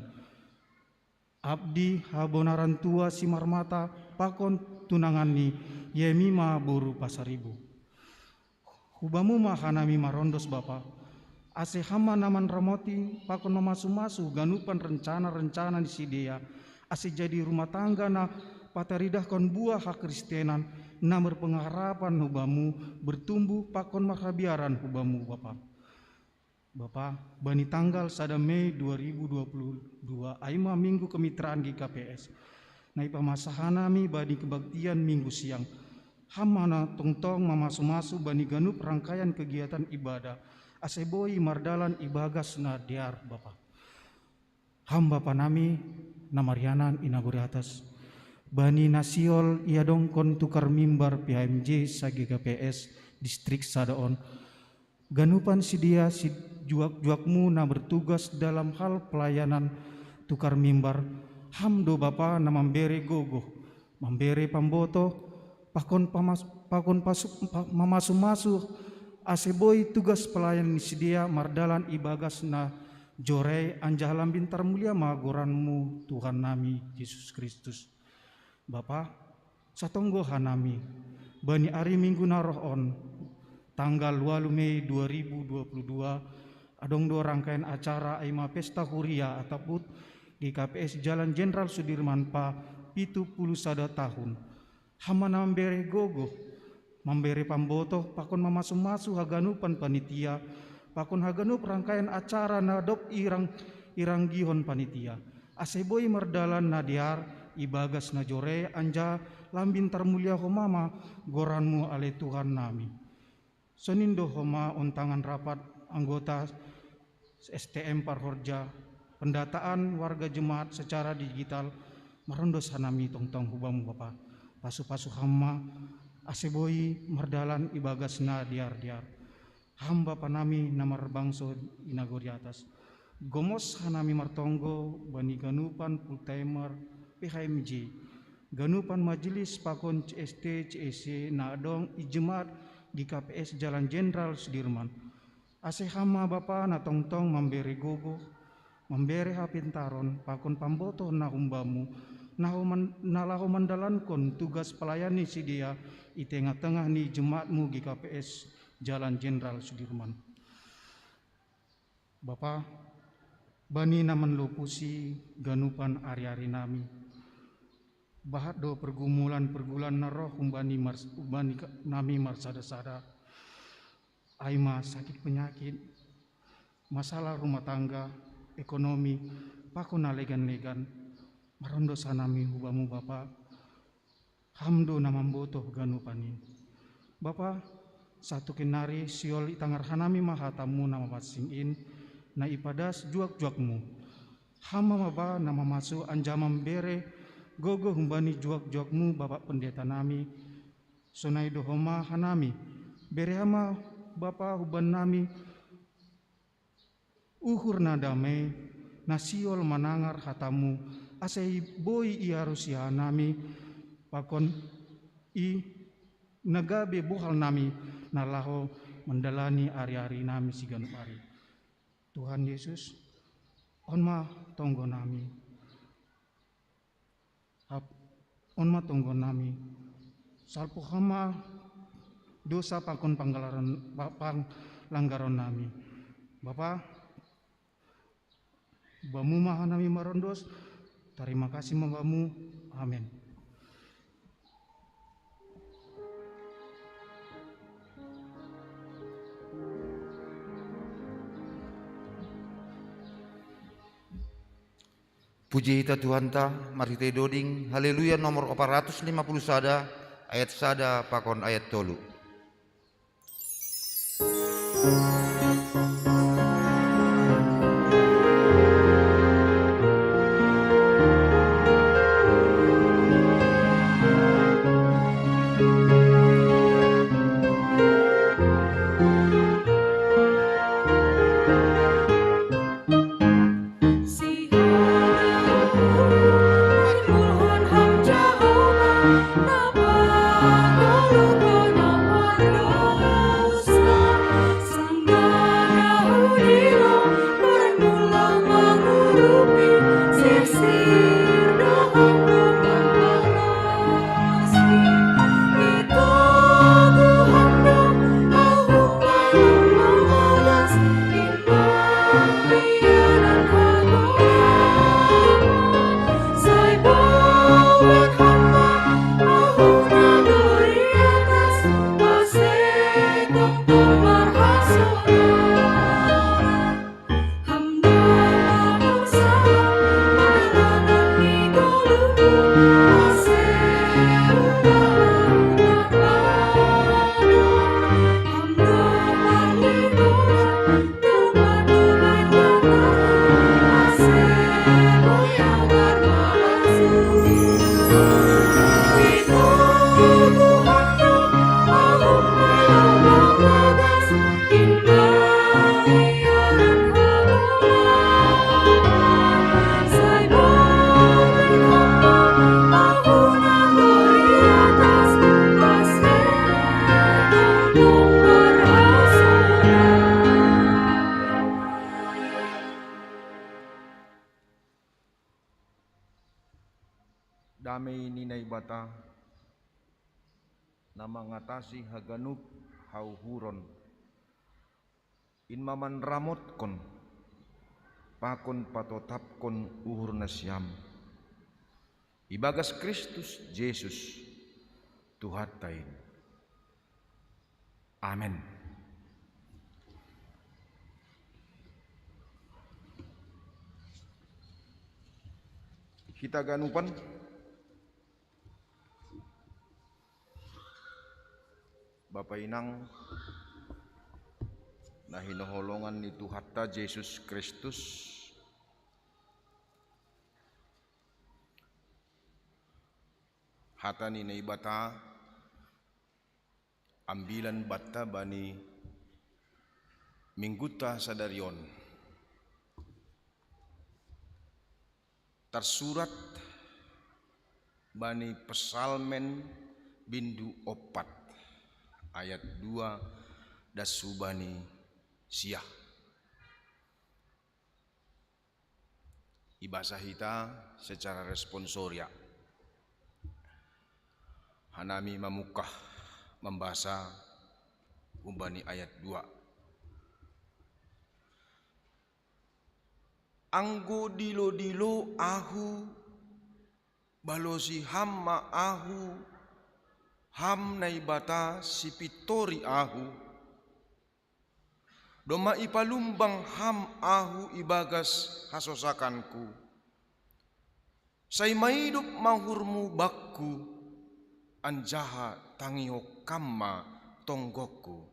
Abdi Habonaran Tua Simarmata, pakon tunangan ni Yemima boru Pasaribu. Hubamu ma hanami marondos Bapa, ase ham ma na manramoti pakon mamasu-masu ganupan rencana-rencana ni sidea, ase jadi rumah tangga na pataridahkon buah hakristenan, na marpengarapan hubamu, bertumbuh pakon marhabiaran hubamu Bapa. Bapa, bani tanggal sada Mei dua ribu dua puluh dua, ai ma minggu kemitraan G K P S, na ipamasa hanami bani kebaktian minggu siang. Ham ma na tongtong mamasu-masu bani ganup rangkaian kegiatan ibadah, ase boi mardalan ibagas na dear Bapa. Ham Bapa nami, na marianan i nagori atas, Bani na sihol iadongkon tukar mimbar P H M J sa-G K P S distrik sada on, ganupan sidia si juak-juakmu na bertugas dalam hal pelayanan tukar mimbar, Ham do Bapa na mambere gogoh, mambere pambotoh, pakon pamas-, pakon pasu-, pa-, mamasu-masu, ase boi tugas pelayanan ni sidia mardalan ibagas na jorei anjaha lambin tarmulia ma goranmu Tuhan nami Jesus Kristus. Bapa, satonggo hanami, bani ari Minggu na roh on, tanggal walu Mei dua ribu dua puluh dua, adong do rangkaian acara ai ma pesta huria atau hut G K P S Jalan Jenderal Sudirman pa pitu puluh sada tahun. Ham ma na mambere gogoh, mambere pambotoh, pakon mamasu-masu haganupan panitia, pakon haganup rangkaian acara na dob irang-, iranggihon panitia. Ase boi mardalan na dear ibagas na jorei anjaha lambin tarmulia homa ma goranmu ale Tuhan nami. Sonin do homa undangan rapat anggota S T M Parhorja, pendataan warga jemaat secara digital, marondos hanami tongtong hu Bamu Bapa. Pasu-pasu Ham ma, ase boi mardalan ibagas na dear-dear. Ham Bapa nami na marbangso i nagori atas. Gomos hanami martonggo bani ganupan full timer P H M J, ganupan majelis pakon C S T C S C na adong i jemaat G K P S Jalan Jenderal Sudirman. Ase Ham ma Bapa na tongtong mambere gogoh, mambere hapintaron, pakon pambotoh na hum Bamu, na ho man-, na laho mandalankon tugas pelayanan ni sidia i tengah-tengah ni jemaat-Mu G K P S Jalan Jenderal Sudirman. Bapa, bani na manlopusi ganupan ari-ari nami, bahat do pergumulan-pergumulan na roh humbani mars-, humbani ka-, nami marsada-sada, ai ma sakit penyakit, masalah rumah tangga, ekonomi, pakon na legan-legan, marondos hanami hu Bamu Bapa, Ham do na mambotoh ganupan i. Bapa, satukin nari sihol itangar hanami ma hata-Mu na mapansing in, na ipadas juak-juak-Mu. Ham ma Bapa na mamasu anjaha mambere gogoh humbani juak-juak-Mu Bapak Pendeta nami, sonai do homa hanami. Bere Ham ma Bapa humbannami uhur na dame, na sihol manangar hata-Mu, ase i boi iarusi hanami, pakon i na gabe bohal nami, na laho mandalani ari-ari nami siganup ari. Tuhan Yesus, on ma tonggo nami. Hap-, on ma tonggo nami. Salpu Ham ma dosa pakon panggalaran, pa-, panglanggaron nami. Bapa, Bamu ma hanami marondos, tarima kasih ma Bamu. Amen. Puji hita Tuhanta, marhitei doding Haleluya nomor opat ratus lima puluh sada, ayat sada pakon ayat tolu. Damei ni Naibata, na mangatasi haganup hauhuron, in ma manramotkon pakon patotapkon uhur nasiam ibagas Kristus Jesus, Tuhanta in. Amen. Hita ganupan, Bapa inang na hinoholongan ni Tuhanta Jesus Kristus, hata ni Naibata ambilan banta bani minggunta sadari on, tarsurat bani Psalmen bindu ompat ayat dua das hubani sia. Ibasa hita secara responsoria. Hanami mamungkah mambasa humbani ayat dua. Anggo dilo-dilo ahu, balosi Ham ma ahu, Ham Naibata sipintori ahu. Domma ipalumbang Ham ahu ibagas hasosakanku. Sai maidop ma uhurmu bakku, anjaha tangihon Ham ma tonggokku.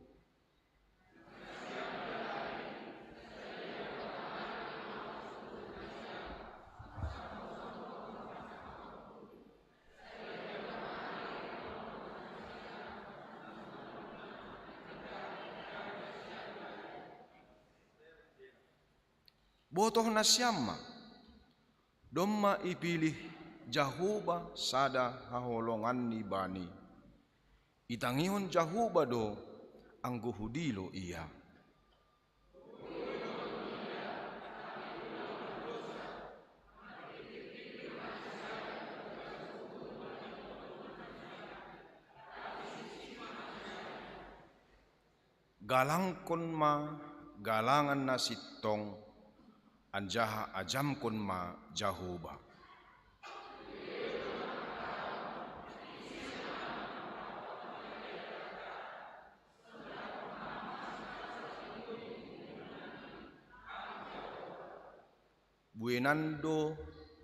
Botoh nasiam ma, domma ipilih Jahowa sada haholonganni bani. Itangihon Jahowa do, anggo hudilo ia. Galangkon ma galangan na sintong, anjaha ajamkon ma Jahowa. Buenan do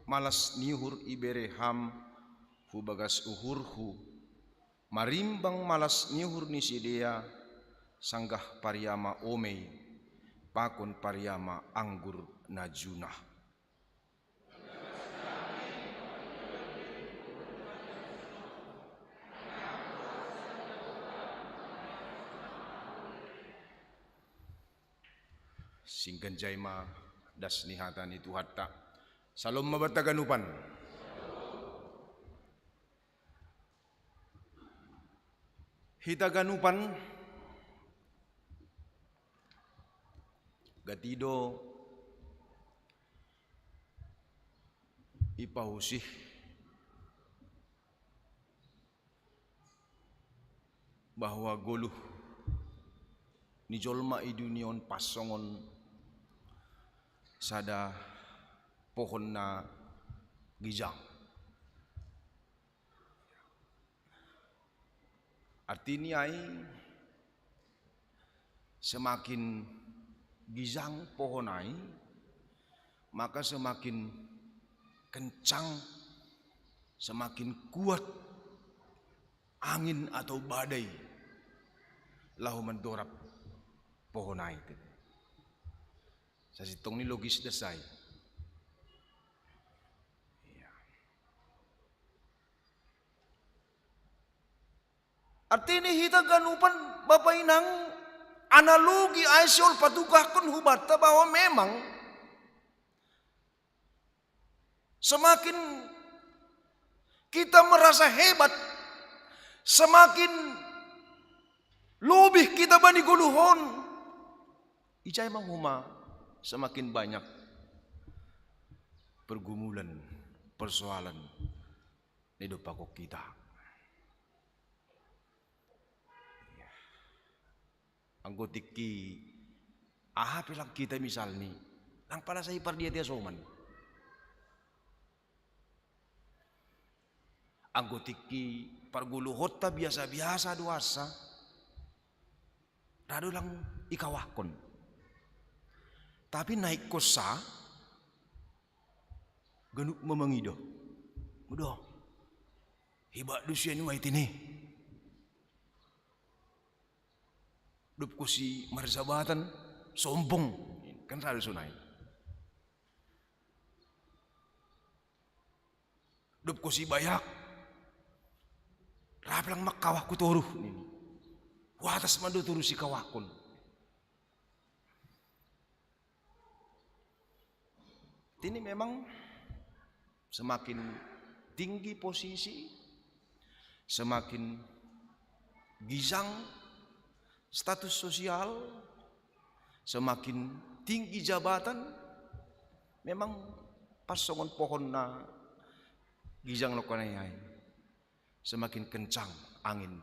malas ni uhur ibere Ham hu bagas uhurhu, marimbang malas ni uhur ni sidea, sanggah pariama omei pakon pariama anggur na junah. Singgan jai ma das ni hata ni Tuhanta. Salom ma banta ganupan. Hita ganupan, gati do ipausih bahwa goluh ni jolma i dunia on pas songon sada pohon na gijang. Artini ai, semakin gijang pohon ai, maka semakin kencang, semakin kuat angin atau badai laho mandorab pohon ai. Sasintongni logis das ai. Iya. Artini hita ganupan, Bapa Inang, analogi ai si on patugahkon hubanta bahwa memang semakin kita merasa hebat, semakin lobih kita bani goluh on, ijai ma homa semakin banyak pergumulan, persoalan, Ni do pakok kita. Anggo tingki aha pe lang kita misalni, lang pala sai pardiati asoman. Anggo tingki pargoluhonta biasa-biasa do asa, ra do lang ikawahkon. Tapi naik kosa, ganup ma mangido. Udah. Hebat do sian uai tene. Dob kosi marjabatan, sombong. Kan ra do sonai. Dob kosi bayak, ra pe lang mangkawahku toruh nini. Huatas ma do toruh sikawahkon. Ini memang semakin tinggi posisi, semakin gijang status sosial, semakin tinggi jabatan, memang pas songon pohon na gijang lokana ai, semakin kencang angin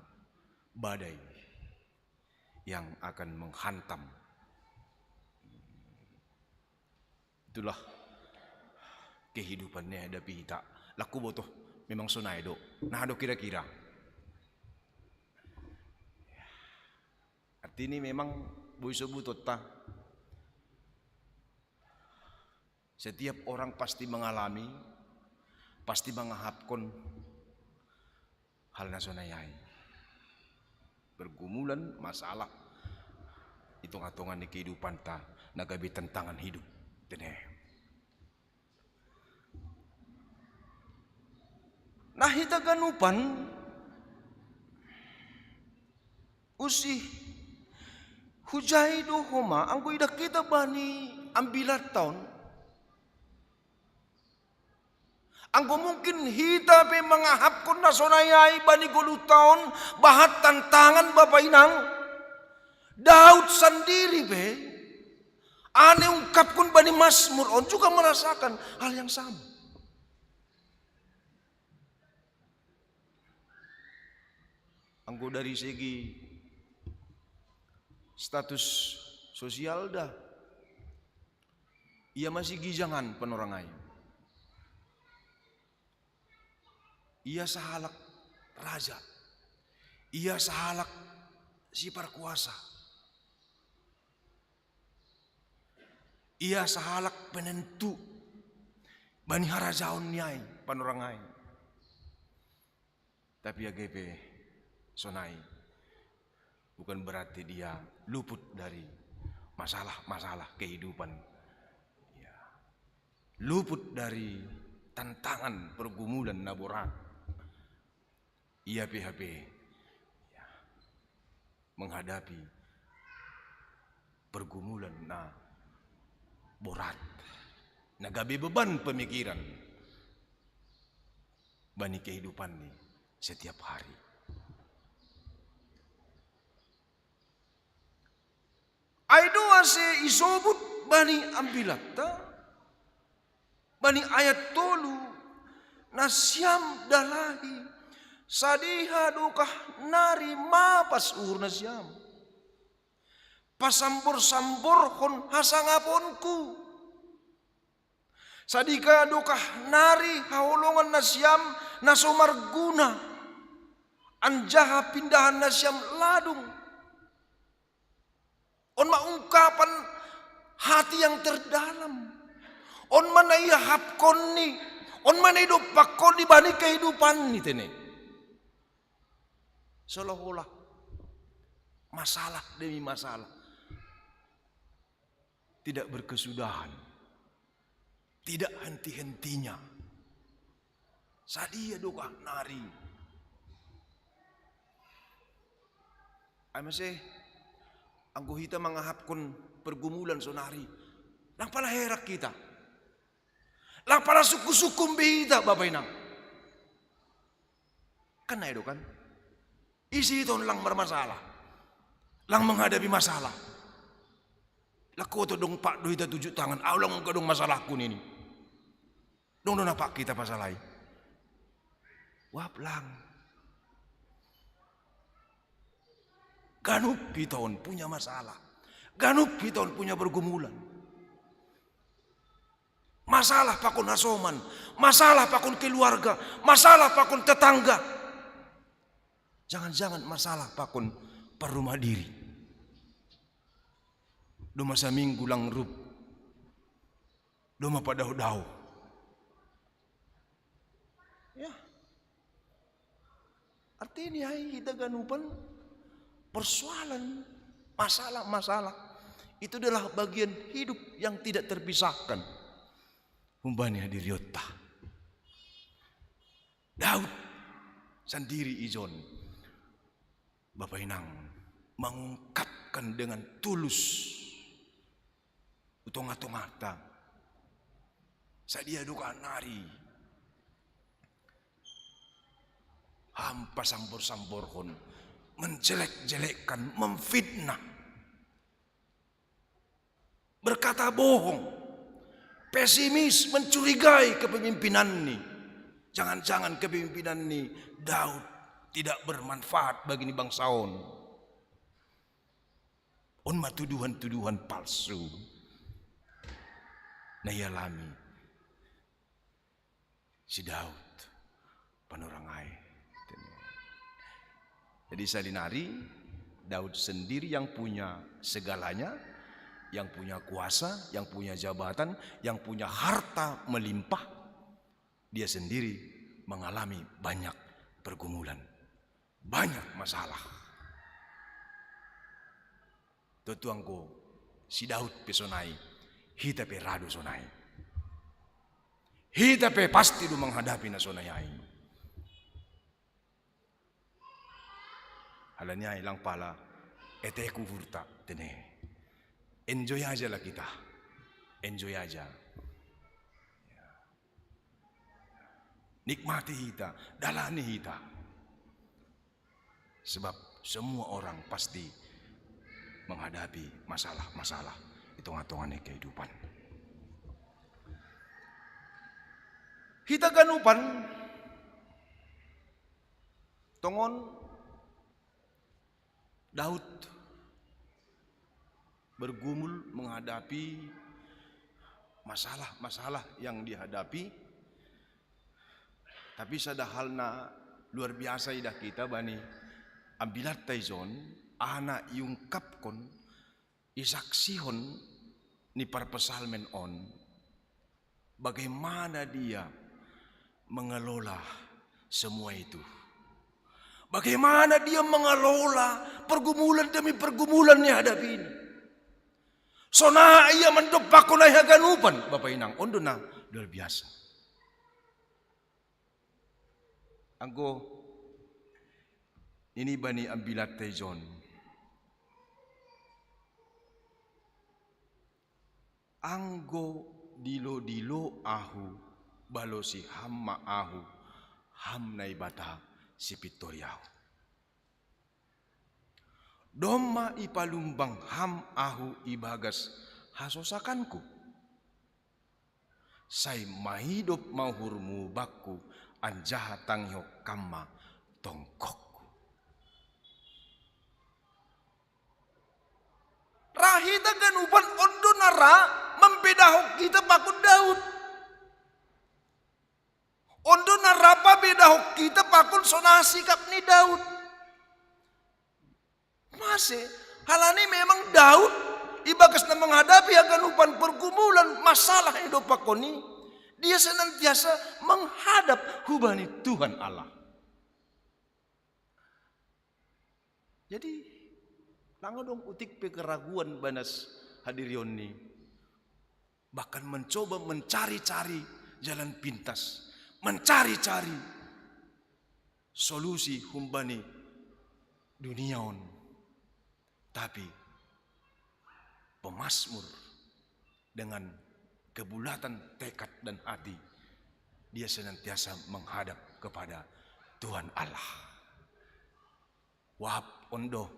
badai yang akan menghantam. Itulah kehidupan ni hadapi hita. Laku botoh memang sonai do. Nah do kira-kira. Arti ni memang boi sobutonta. Setiap orang pasti mengalami, pasti mangahapkon hal na sonai ai. Pergumulan, masalah, di tonga-tonga ni kehidupanta na gabe tantangan hidup. Tene. Nah, hita ganupan, usih hujai do homa anggo idah kita bani ambilan taon. Anggo mungkin hita pe mangahapkon na sonai ai bani goluh taon, bahat tantangan bapa inang. Daud sandiri pe, ane ungkapkon bani Mazmur on juga merasakan hal yang sama. Anggo dari segi status sosial da, ia masih gijangan panorang ai. Ia sahalak raja. Ia sahalak siparkuasa. Ia sahalak penentu bani harajaon ni ai panorang ai. Tapi age pe sonai, bukan berarti dia luput dari masalah-masalah kehidupan. Ya. Luput dari tantangan pergumulan na borat. Ia pe hape, ya, menghadapi pergumulan na borat, na gabe beban pemikiran bani kehidupan ni setiap hari. Ai do ase isobut bani ambilanta, bani ayat tolu, nasiam dalahi, sadiha dokah nari mapas uhur nasiam. Pasambor-samborhon hasangaponku. Sadiha dokah nari haholongan nasiam na so marguna, anjaha pindahan nasiam ladung. On ma ungkapan hati yang terdalam. On ma na iahapkonni, on ma na idompakkonni bani kehidupanni tene. Seolah-olah masalah demi masalah tidak berkesudahan, tidak henti-hentinya. Sadia dokah nari. Ai muse, anggo hita mangahapkon pergumulan sonari, lang pala heran hita. Lang pala sungkun-sungkun be hita, Bapa Inang. Kan ai do kan? Ise hita on lang marmasalah, lang menghadapi masalah. Lang hohot do dung pat do hita tunjuk tangan, "Au lang on adong masalahku," nini. Dung do na pat hita pasalai. Waplang. Ganup kita on punya masalah. Ganup kita on punya pergumulan. Masalah pakon hasoman, masalah pakon keluarga, masalah pakon tetangga. Jangan-jangan masalah pakon parrumah diri. Doma saminggu langrup, doma padao-dao. Ya. Artinya, hai hita ganupan, persoalan, masalah-masalah itu adalah bagian hidup yang tidak terpisahkan. Humbani hadirionta. Daud sandiri ijon, Bapa Inang, mengungkapkan dengan tulus hu tonga-tongata. Sadia do ka nari ham pasambor-samborhon, menjelek-jelekkan, memfitnah, berkata bohong, pesimis, mencurigai kepemimpinan ni. Jangan-jangan kepemimpinan ni Daud tidak bermanfaat bagi ni bangsa on. On ma tuduhan-tuduhan palsu na ialami si Daud panorang ai. Jadi salinari, Daud sendiri yang punya segalanya, yang punya kuasa, yang punya jabatan, yang punya harta melimpah, dia sendiri mengalami banyak pergumulan, banyak masalah. Tuangku, si Daud pe sonai, hita pe ra do sonai. Hita pe pasti do menghadapi na sonai ai. Alani ai lang pala, eteku hurta tene. Enjoy aja lah kita. Enjoy aja. Nikmati hita, dalani hita. Sebab semua orang pasti menghadapi masalah-masalah di tengah-tengah ni kehidupan. Hita ganupan, tongon Daud bergumul menghadapi masalah-masalah yang dihadapi. Tapi sada hal na luar biasa idah kita bani ambilatta ijon, aha na iungkapkon, isaksihon ni parpsalmen on, bagaimana dia mengelola semua itu. Bagaimana dia mengelola pergumulan demi pergumulan yang dihadapi ini. Sonai ia mandompakkon ai haganupan, Bapa Inang, on do na luar biasa. Anggo nini bani ambilatta ijon, anggo dilo-dilo ahu, balosi Ham ma ahu, Ham Naibata sipintori ahu. Domma ipalumbang Ham ahu ibagas hasosakanku. Sai maidop ma uhurmu bakku, anjaha tangihon Ham ma tongkokku. Ra hita ganupan on do na ra mambedahon hita pakon Daud. On do na ra pabedahon hita pakon sonai sikap ni Daud. Mase, halani memang Daud ibagas na menghadapi haganupan pergumulan masalah yang didompakkon i, dia senantiasa menghadap hubani Tuhan Allah. Jadi, lang adong utik pe keraguan banas hadirion ni, bahkan mencoba mencari-cari jalan pintas, mencari-cari solusi humbani dunia on. Tapi pemazmur dengan kebulatan tekad dan hati, dia senantiasa menghadap kepada Tuhan Allah. Wahap on do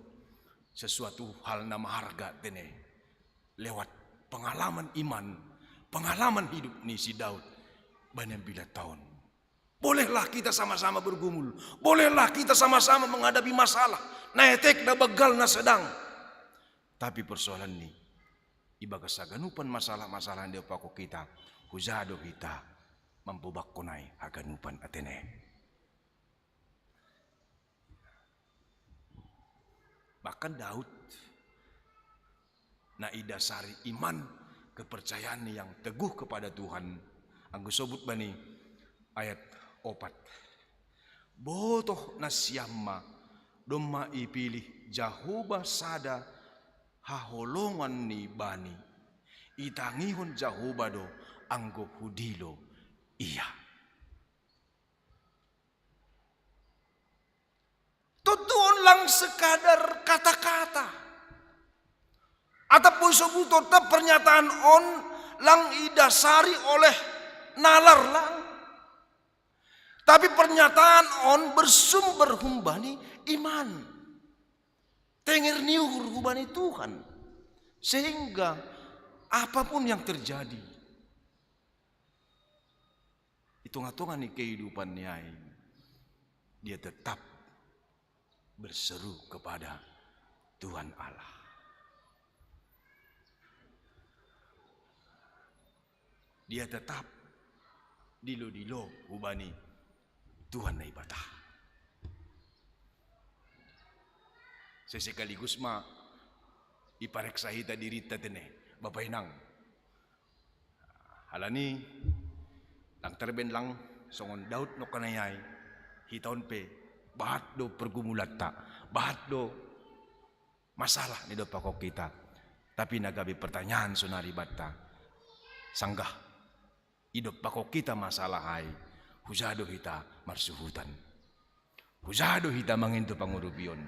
sesuatu hal na maharga tene lewat pengalaman iman, pengalaman hidup ni si Daud bani ambilatta on. Boleh Bolehlah kita sama-sama bergumul. Bolehlah kita sama-sama menghadapi masalah. Na etek na begal na sedang. Tapi persoalan ni, ibagas haganupan masalah-masalah yang diopako kita, huja do hita mambobakkon ai haganupan atene. Bahkan Daud na idasari iman, kepercayaan yang teguh kepada Tuhan, anggo sobut bani ayat opat. Botoh nasiam ma, domma ipilih Jahowa sada haholongan ni bani, itangihon Jahowa do anggo hudilo ia. Tontu on lang sekadar kata-kata. Atap boi sobutonta pernyataan on lang idasari oleh nalar lang. Tapi pernyataan on bersumber humbani iman. Tenger ni uhur humbani Tuhan. Sehingga apapun yang terjadi, di tonga-tonga ni kehidupan ni ai, dia tetap berseru kepada Tuhan Allah. Dia tetap dilo-dilo hubani Tuhan Naibata. Sesekaligus ma ipareksa hita dirinta tene, Bapa Inang. Halani, lang terben lang songon Daud nongkanai ai, hita on pe bahat do pergumulanta, bahat do masalah na idompakkon hita. Tapi na gabe pertanyaan sonari banta, sanggah idompakkon hita masalah ai, huja do hita marsuhutan? Huja do hita mangindo pangurupion?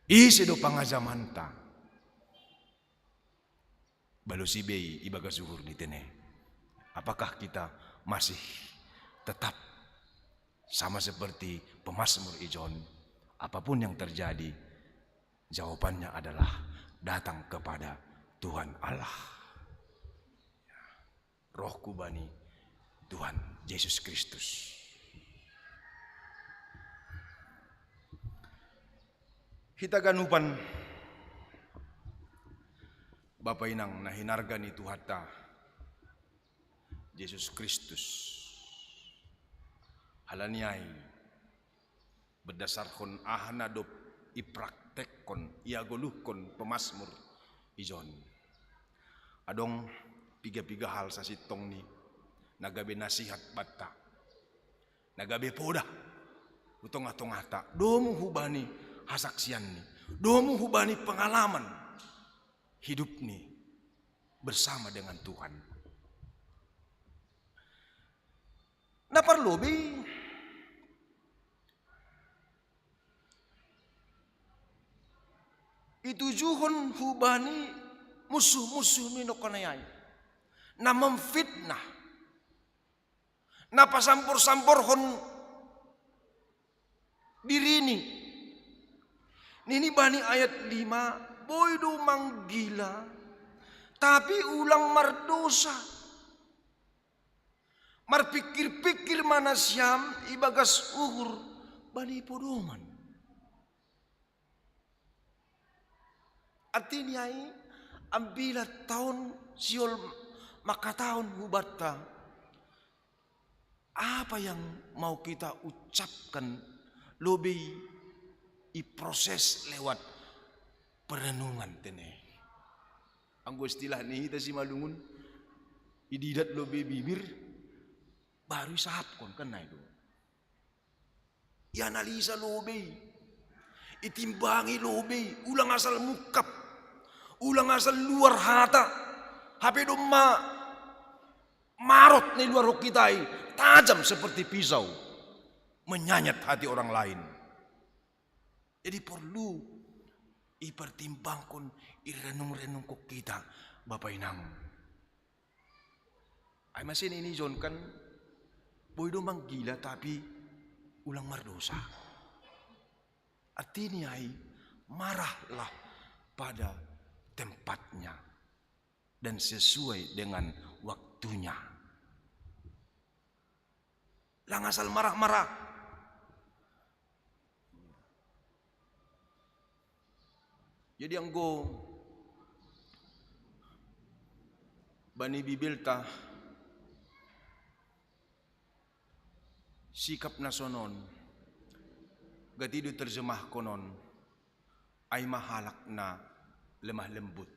Ise do pangajamanta? Balosi be i ibagas uhur ni tene. Apakah kita masih tetap sama seperti pemazmur ijon? Apapun yang terjadi, jawabannya adalah datang kepada Tuhan Allah. Rohku bani Tuhan Yesus Kristus. Hita ganupan, Bapa Inang na hinarga ni Tuhanta Yesus Kristus. Halani ai, berdasarhon aha na dob ipraktekkon, iagoluhkon pemazmur ijon, adong piga-piga hal sasintongni na gabe nasihat banta, na gabe poda hu tonga-tonganta, domu hubani hasaksianni, domu hubani pengalaman hidupni bersama dengan Tuhan. Na parlobei, itujuhon hubani munsuh-munsuh ni nongkanai ai, na memfitnah, na pasampor-samporhon dirini. Nini bani ayat lima, boi do manggila, tapi ulang mardosa. Marpikir-pikir ma nasiam ibagas uhur bani podoman. Artini ai, ambilan taon Siol mangkatahon hubanta, apa yang mau kita ucapkan lobei iproses lewat perenungan tene. Anggo istilah ni hita Simalungun, ididat lobei bibir, baru isahapkon, kan na i do. Ianalisa lobei, itimbangi lobei, ulang asal mungkap, ulang asal luar hata, hape domma marot na iluarhon hita i tajam seperti pisau, menyayat hati orang lain. Jadi porlu ipertimbangkon, irenung-renungkon hita, Bapa Inang. Ai mase nini John kan, boi do manggila tapi ulang mardosa. Artini ai, marahlah pada tempatnya dan sesuai dengan waktunya. Lang asal marah-marah. Jadi anggo bani Bibelta sikap na sonon, gati do terjemahkonon, ai ma halak na lemah lembut.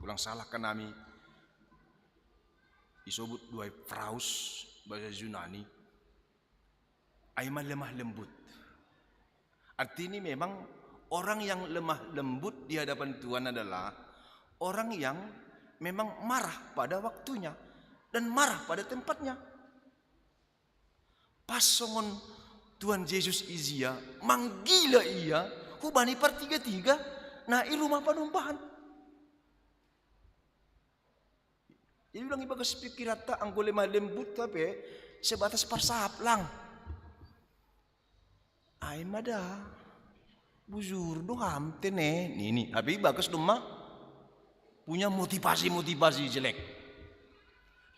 Ulang salah kanami, isobut do ai phraus bahasa Yunani, ai ma lemah lembut. Artinya memang orang yang lemah lembut di hadapan Tuhan adalah orang yang memang marah pada waktunya dan marah pada tempatnya. Pas songon Tuhan Jesus ijia, manggila ia hubani partiga-tiga na i rumah panumbahan. Jadi ulang ibagas pikiranta anggo lemah lembut hape sebatas parsahap lang. Ai ma da, bujur do ham tene, nini. Hape ibagas domma punya motivasi-motivasi jelek.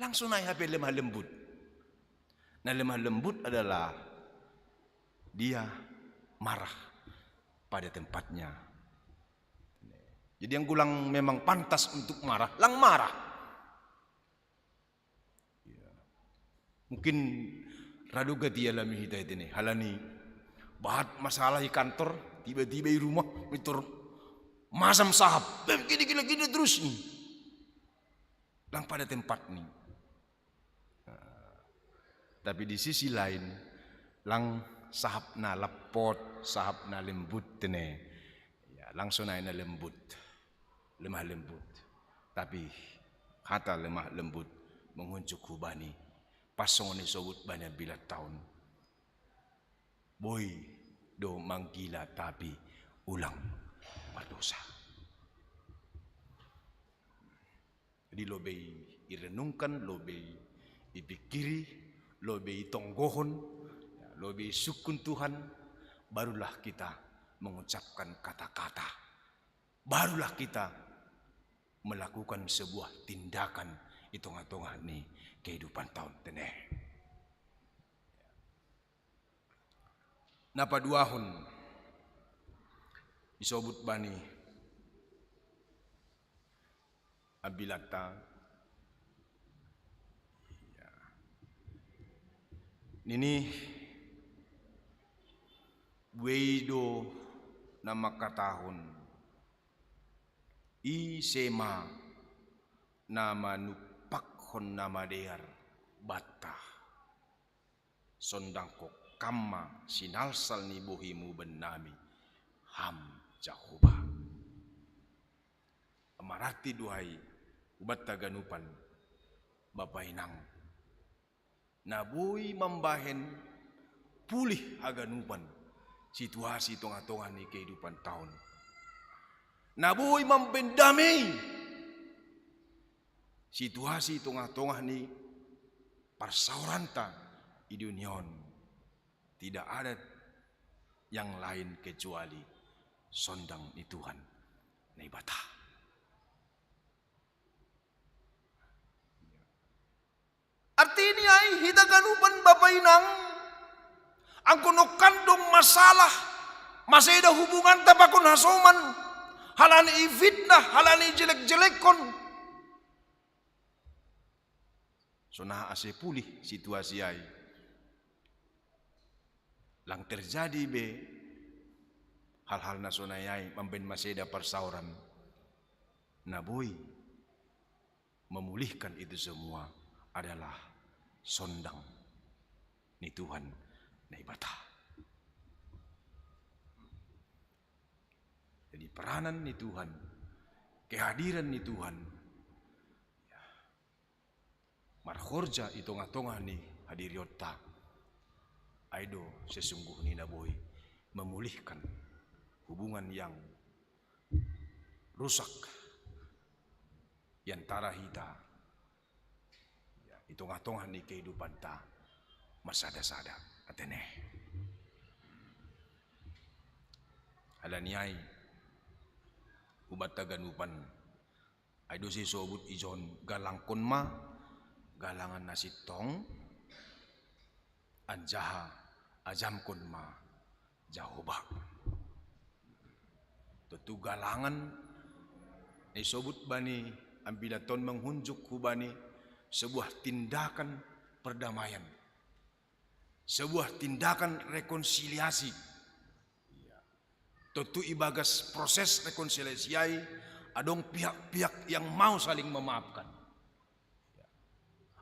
Langsung naik hape lemah lembut. Nah, lemah lembut adalah dia marah pada tempatnya. Jadi yang ulang memang pantas untuk marah, lang marah. Ya. Mungkin radu gati alami hita itu nih, halani bahat masalah di kantor, tiba-tiba di rumah mitur masam sahap, bem gini gini gini terus nih. Lang pada tempat nih. Nah, tapi di sisi lain, lang sahap na lapot, sahap na lembut tene. Ya, langsung naik na lembut, lemah lembut. Tapi kata lemah lembut mengunjuk hubani. Pas songon isobut bani Ambilat Taon. Boi do manggila tapi ulang mardosa. Jadi lobei irenungkan, lobei ipikiri, lobei itonggohon, ya, lobei sungkun Tuhan, barulah kita mengucapkan kata-kata, barulah kita melakukan sebuah tindakan di tengah-tengah ni kehidupan taon tene. Na paduahon isobut bani Ambilat Taon. Nini, buei do na mangkatahon, ise ma na manumpakhon na madear banta. Sondangkon kam ma sinalsal ni bohimu bennami, ham Jahowa. Mararti do ai hubanta ganupan, bapa inang, na boi mambahen pulih haganupan situasi tongah-tongah ni kehidupan taon. Na boi mambahen damei situasi tongah-tongah ni parsaoranta di dunia on. Tidak ada yang lain kecuali sondang ni Tuhan Naibata. Artini ai hita ganupan bapa inang, anggo nongkan dong masalah, maseda hubunganta pakon hasoman, halani ifitnah, halani jelek-jelekkon. Sonaha ase pulih situasi ai. Lang terjadi be hal-hal na sonai ai mambahen maseda parsaoran. Na boi memulihkan itu semua adalah sondang ni Tuhan Naibata. Jadi peranan ni Tuhan, kehadiran ni Tuhan, marhorja i tongah-tongah ni hadirionta, ai do sesungguhni na boi memulihkan hubungan yang rusak di antara hita, ya, di tongah-tongah ni kehidupanta marsada-sada. Atene. Alani ai, hubanta ganupan, ai do sai sobut ijon, galangkon ma galangan na sintong, Jaha ajamkon ma Jahoba. Tontu galangan na isobut bani ambilat on manghunjuk hubani sebuah tindakan perdamaian, sebuah tindakan rekonsiliasi. Tontu ibagas proses rekonsiliasi ai adong pihak-pihak yang mau saling memaafkan.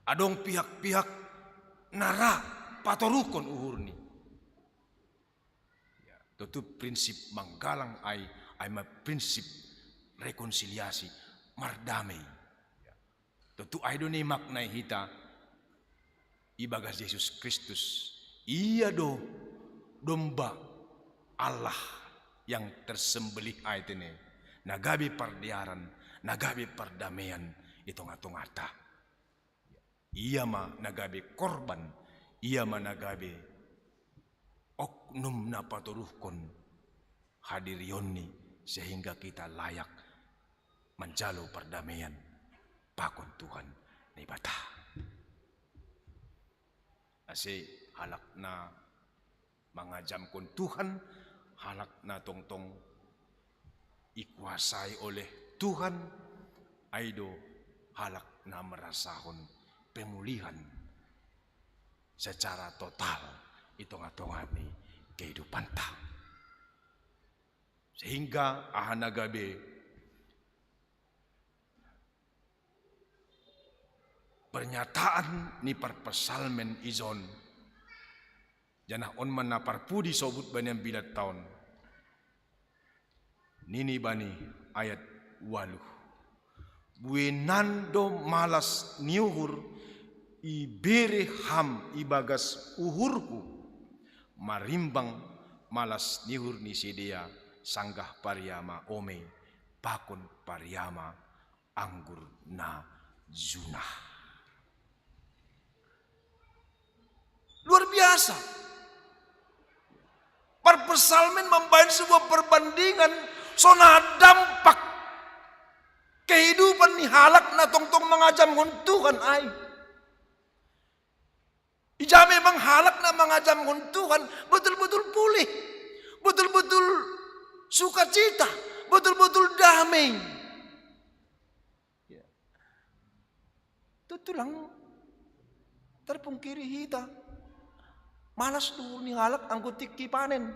Adong pihak-pihak na ra patoruhkon uhurni. Tontu prinsip manggalang ai, ai ma prinsip rekonsiliasi, mardamei. Tontu ai do ni maknai hita ibagas Jesus Kristus. Ia do domba Allah yang tersembelih ai tene, na gabe pardearan, na gabe pardameian i tongah-tongahta. Ia ma na gabe korban, ia ma na gabe oknum na patoruhkon hadirionni, sehingga kita layak manjalo pardameian pakon Tuhan Naibata. Ase halak na mangajamkon Tuhan, halak na tongtong ikuasai oleh Tuhan, ai do halak na merasahon pemulihan secara total i tongah-tongah ni kehidupanta. Sehingga aha na gabe pernyataan ni parpsalmen ijon, janah on ma na parpudi sobut bani ambilat taon. Nini bani ayat waluh: Buenan do malas ni uhur ibere Ham ibagas uhurhu, marimbang malas ni uhur ni sidea sanggah pariama omei pakon pariama anggur na junah. Luar biasa. Parpsalmen mambahen sebuah perbandingan sonai dampak kehidupan ni halak na tongtong mangajamkon Tuhan ai. Ija memang halak na mangajamkon Tuhan betul-betul pulih, betul-betul sukacita, betul-betul damei. Ya. Tontu lang terpungkiri hita. Malas do uhur ni halak anggo tingki panen.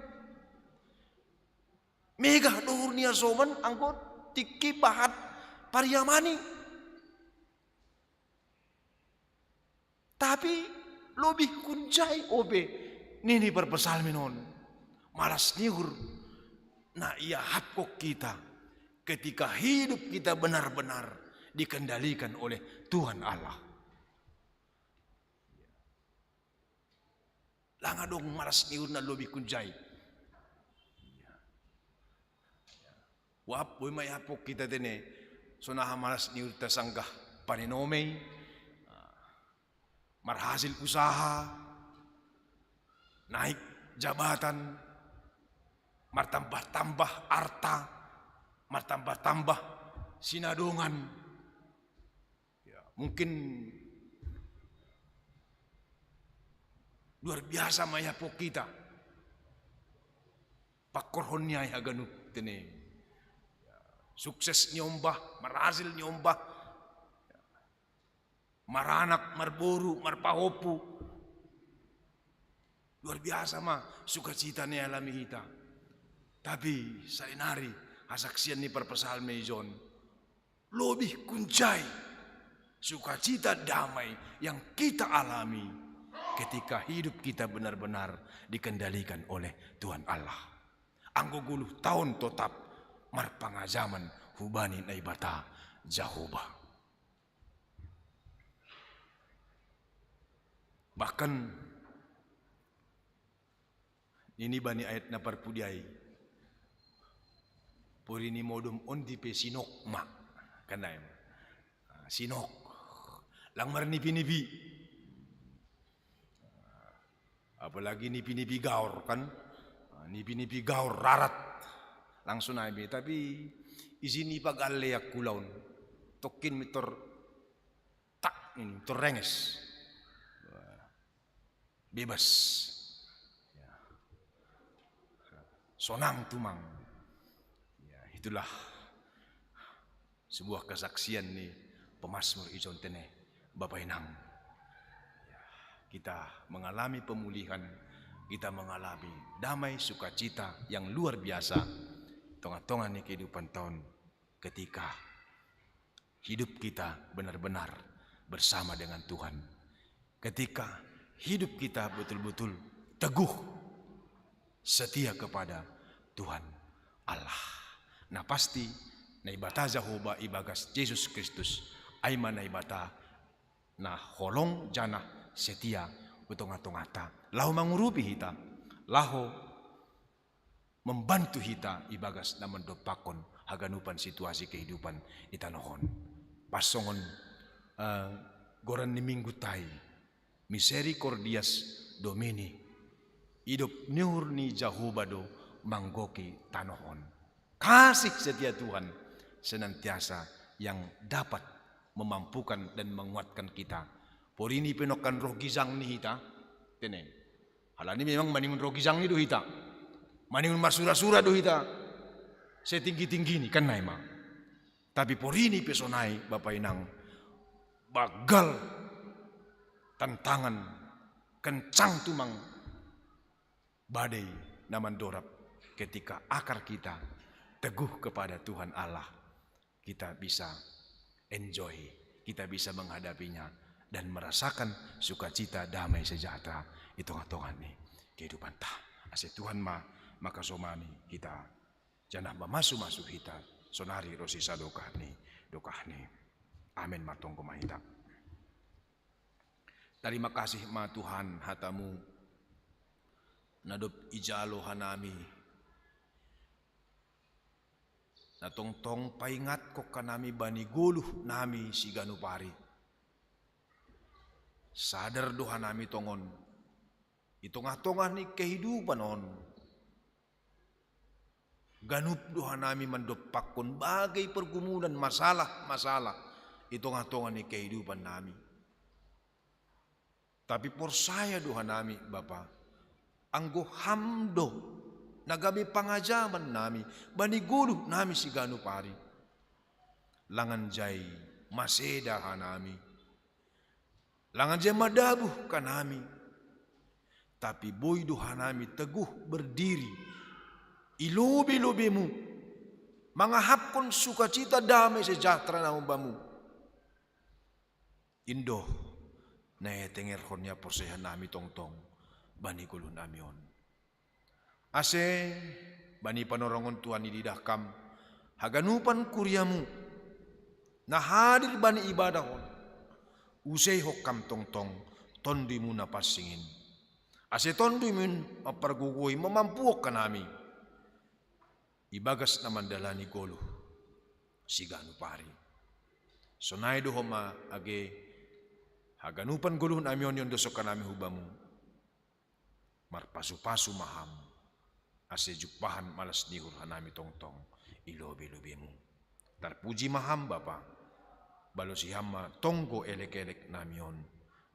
Megah do uhur ni hasoman anggo tingki pahat pariamani. Tapi lobih hunjai ope nini parpsalmen on. Malas ni uhur na iahapkon hita ketika hidup kita benar-benar dikendalikan oleh Tuhan Allah. Lang adong malas ni uhur na lobih hunjai. Wap, boi ma iahapkon hita tene, sonaha malas ni uhurta sanggah panen omei, marhasil usaha, naik jabatan, martambah-tambah arta, martambah-tambah sinadongan. Ya, mungkin luar biasa ma iahapkon hita. Pangkorhon ni ai haganup tene. Sukses ni ombah, marhasil ni ombah. Maranak, marboru, marpahompu. Luar biasa ma sukacita na ialami hita. Tapi sainari hasaksian ni parpsalmen ijon, lobih hunjai sukacita damai yang kita alami ketika hidup kita benar-benar dikendalikan oleh Tuhan Allah. Anggo goluh taon totap marpangajaman hubani Naibata Jahowa. Bahkan nini bani ayat na parpudi ai, pori ni modom on di pe sinok ma, kan ai ma. Ah, sinok. Lang marnipi-nipi. Apalagi nipi-nipi gaor kan. Ah, nipi-nipi gaor rarat. Langsung ai be, tapi isi ni pagalle aku laun. Tokkin mitor tak ini, mitor renges. Wah. bebas. Ya. Sonang tumang. Ya, itulah sebuah kesaksian ni pemazmur ijon tene, Bapa Inang. Ya, kita mengalami pemulihan, kita mengalami damai sukacita yang luar biasa. Tonga-tonga ni kehidupan taon ketika hidup kita benar-benar bersama dengan Tuhan. Ketika hidup kita betul-betul teguh, setia kepada Tuhan Allah. Nah, pasti Naibata Jahoba ibagas Jesus Kristus, ai ma Naibata na holong janah setia i tonga-tongata. Laho mangurupi hita, laho membantu hita ibagas na mandompakkon haganupan situasi kehidupan i tanoh on. Pas songon, eh, goran ni mingguta i, Misericordias Domini, idop ni uhur ni Jahoba do manggohi tanoh on. Kasih setia Tuhan senantiasa yang dapat memampukan dan menguatkan kita. Porini pe nongkan roh gijang ni hita, tene. Halani memang maningon roh gijang ni do hita. Maningon marsura-sura do hita. Setinggi-tinggi ni, kan nai ma. Tapi porini pe sonai, Bapa Inang, banggal tantangan, kencang tumang badai na mandorab, ketika akar kita teguh kepada Tuhan Allah, kita bisa enjoy, kita bisa menghadapinya dan merasakan sukacita, damai sejahtera i tonga-tonga ni kehidupanta. Ase Tuhan ma mangkasomani hita, janah mamasu-masu hita sonari ronsi sadokah ni dokahni. Amen. Martonggo ma hita. Tarima kasih ma Tuhan, hata-Mu na dob ijalo hanami, na tongtong paingatkon hanami bani goluh nami siganup ari. Sadar do hanami tongon, i tongah-tongah ni kehidupan on, ganup do hanami mandompakkon bagai pergumulan, masalah-masalah i tongah-tongah ni kehidupan nami. Tapi porsaya do hanami, Bapa, anggo Ham do na gabe pangajaman nami bani goluh nami siganup ari. Langan jai maseda hanami, langan jai madabuh hanami, tapi boi do hanami teguh berdiri i lobe-lobe-Mu, mangahapkon sukacita, damai sejahtera na humba-Mu. In do na itengerhon ni haporsayaannami tongtong bani goluhnami on. Ase bani panorongon Tuhan ididah Kam haganupan kuria-Mu na hadir bani ibadah on, useihon Kam tongtong Tonduy-Mu na pansing in, ase Tonduy-Mu in mampargogohi, mamampuhon hanami ibagas na mandalani goluh siganup ari. Sonai do homa age haganupan goluhnami on iondoskon hanami hu Bamu, marpasu-pasu ma Ham, ase jumpahan malas ni uhur hanami tongtong i lobe-lobe-Mu. Tarpuji ma Ham, Bapa, balosi Ham ma tonggo elek-eleknami on,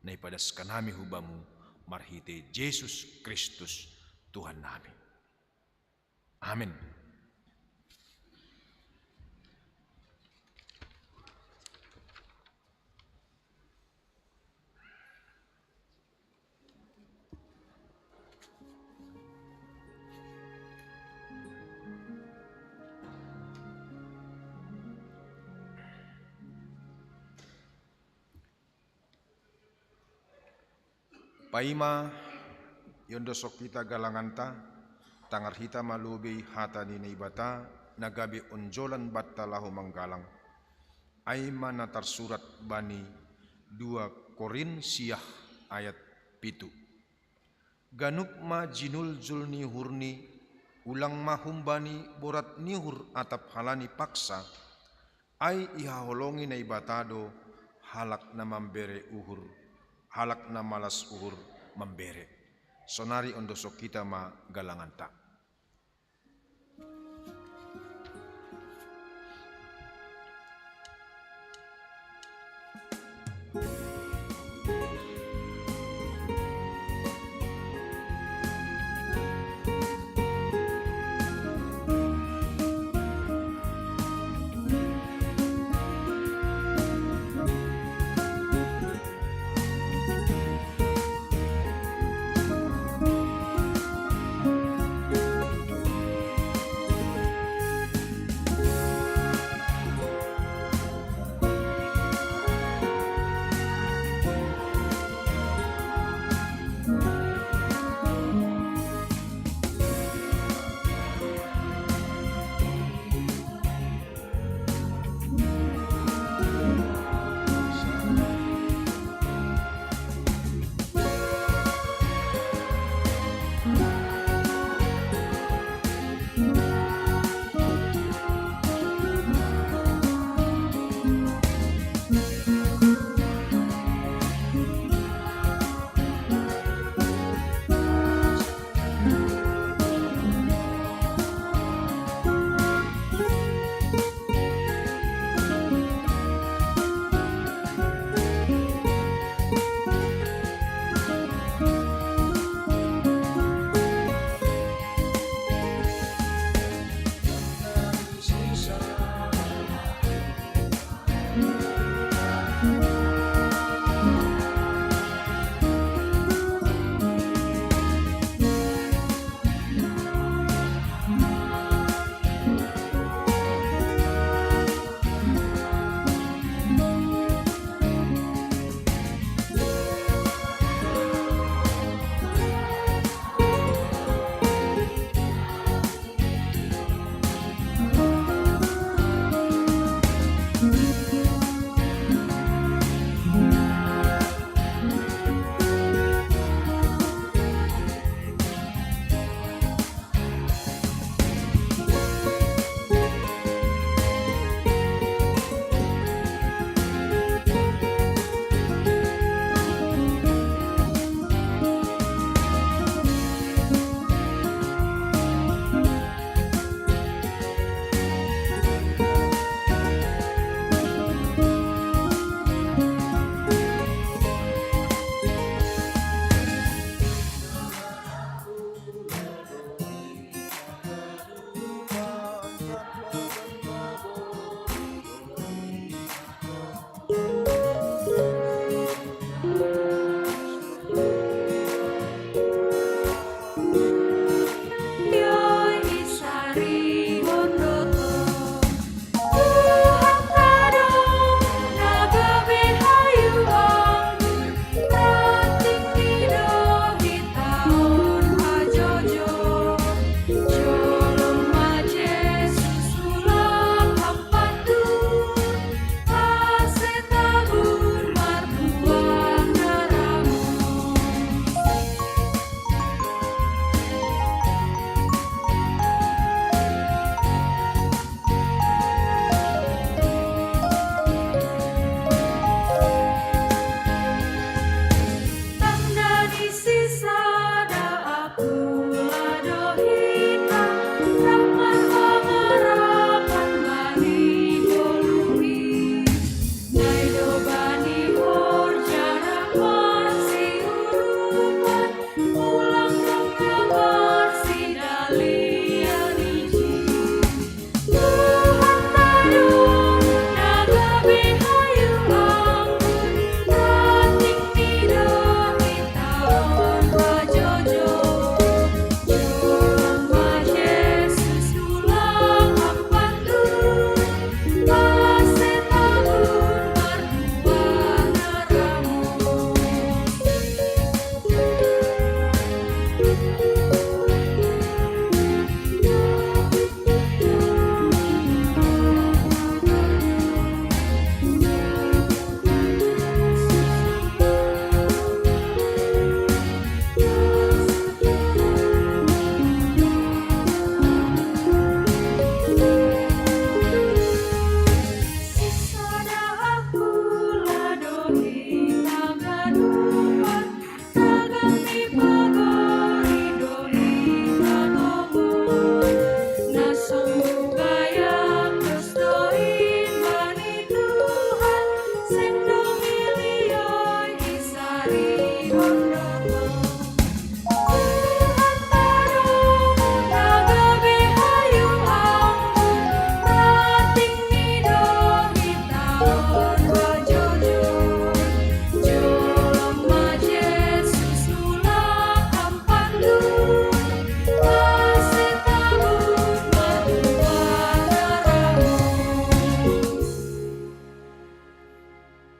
na ipadaskon hanami hu Bamu marhitei Jesus Kristus, Tuhannami. Amen. Paima iondoskon hita galanganta, tangar hita ma lobei hata ni Naibata, na gabe onjolan banta laho manggalang. Ai ma na tarsurat bani dua Korint siah ayat pitu. Ganup ma jinuljul ni uhurni, ulang ma humbani borat ni uhur atap halani paksa, ai ihaholongi Naibata do halak na mambere uhur, halak na malas uhur mambere. Sonari ondoskon hita ma galanganta.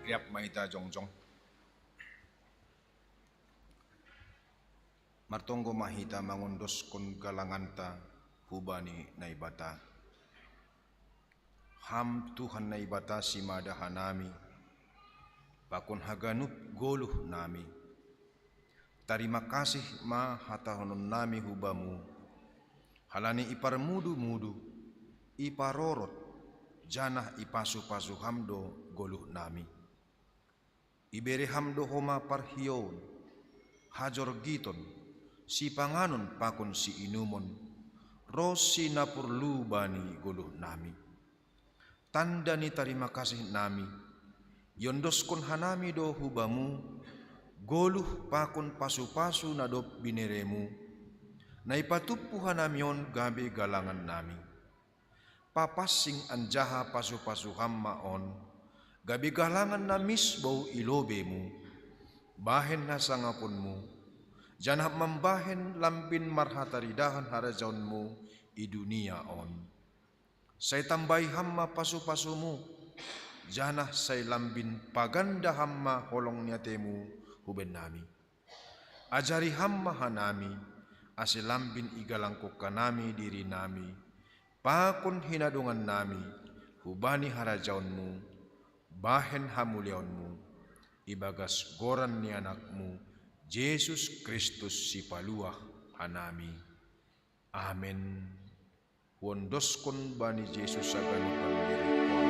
Riap ma hita jongjong. Martonggo ma hita mangondoskon galanganta hubani Naibata. Ham Tuhan Naibata simada hanami, pakon haganup goluh nami. Tarima kasih ma hatahonon nami hu Bamu, halani iparmudu-mudu, iparorot, janah ipasu-pasu Ham do goluh nami. Ibere Ham do homa parhiouon, hajorgiton, sipanganon pakon siinumon, ronsi na porlu bani goluh nami. Tanda ni tarima kasih nami, iondoskon hanami do hu Bamu, goluh pakon pasu-pasu na dob binereMu, na ipatumpu hanami on gabe galangan nami. Papansing anjaha pasu-pasu Ham ma on, gabe galangan na misbou i lobeMu, bahen hasangaponMu, janah mambahen lambin marhataridahan harajaonMu i dunia on. Sai tambai Ham ma pasu-pasuMu, janah sai lambin paganda Ham ma holong ni ateMu hu bennami. Ajari Ham ma hanami, ase lambin igalangkon hanami dirinami, pakon hinadongannami, hubani harajaonMu, bahen hamuliaonMu, ibagas goran ni AnakMu, Jesus Kristus Sipaluah hanami. Amen. Huondoskon bani Jesus haganupan diringkon.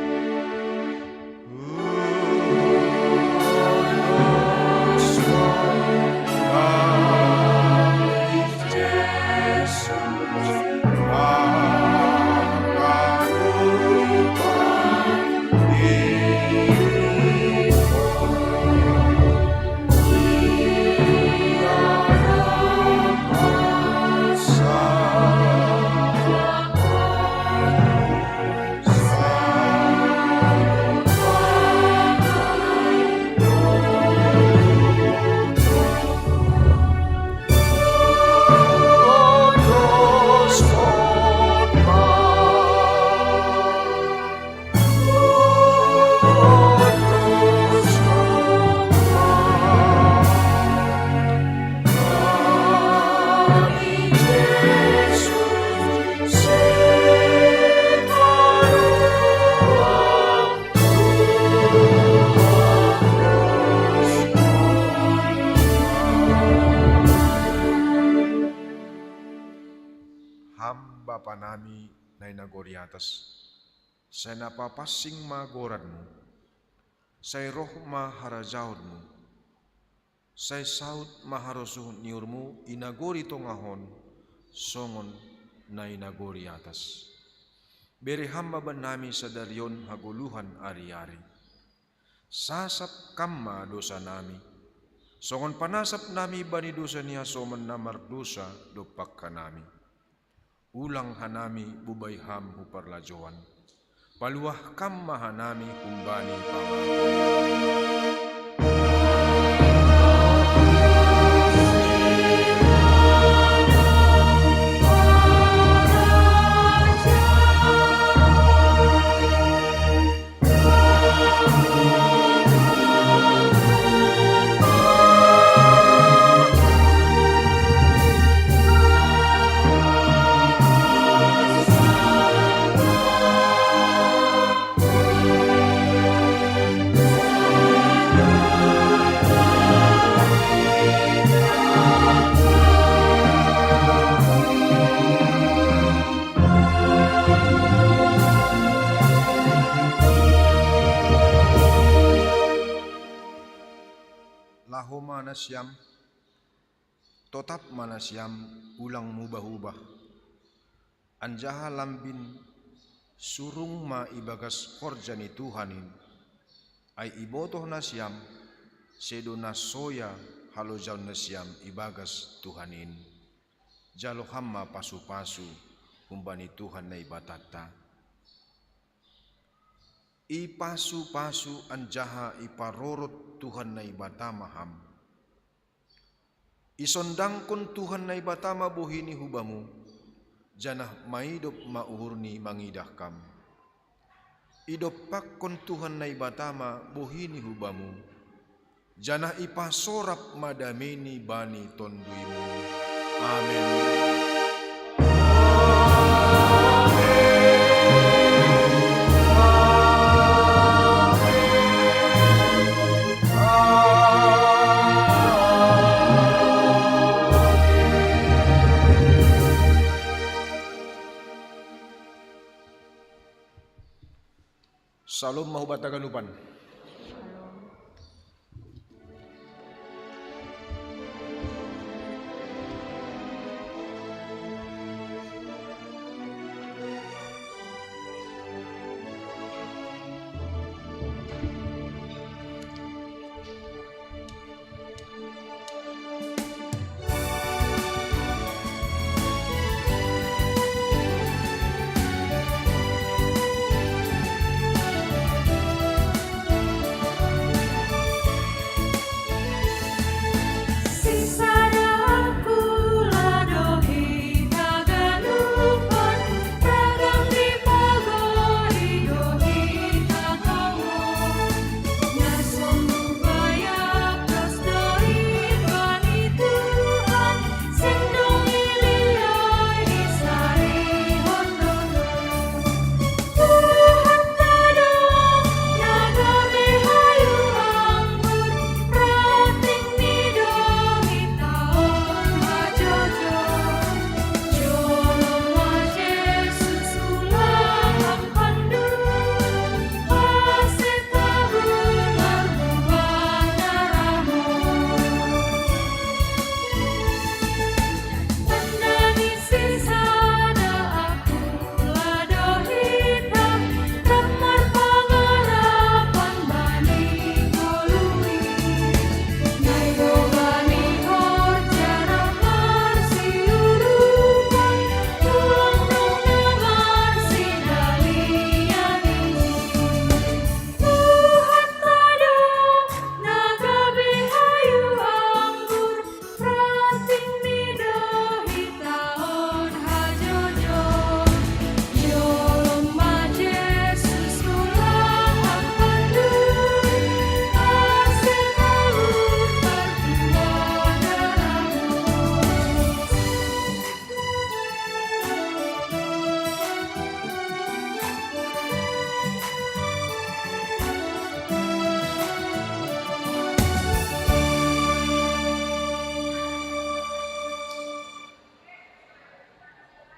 Ham Bapa nami na i nagori atas, sai na papansing ma goranMu, sai roh ma harajaonMu, sai saud ma harosuh ni uhurMu i nagori tongah on, songon na i nagori atas. Bere Ham ma bannami sadari on hagoluhan ari-ari. Sasap Kam ma dosanami, songon panasap nami bani dosa ni hasoman na mardosa dompak hanami. Ulang hanami bubai Ham hu parlajouan. Paluah Kam ma hanami humbani pangago. nasiam, totap ma nasiam ulang mubah-ubah. Anjaha lambin surung ma ibagas horja ni Tuhan in, ai ibotoh nasiam, sedo na soya halojaon nasiam ibagas Tuhan in. Jalo ham ma pasu-pasu humbani Tuhan Naibatanta. Ipasu-pasu anjaha iparorot Tuhan Naibata ma ham. Isondangkon Tuhan Naibata ma bohini hubamu, janah maidop ma uhurni mangidah kam. Idompakkon Tuhan Naibata ma bohini hubamu, janah ipasorap ma dameini bani tonduymu. Amen. Salom ma hubanta ganupan.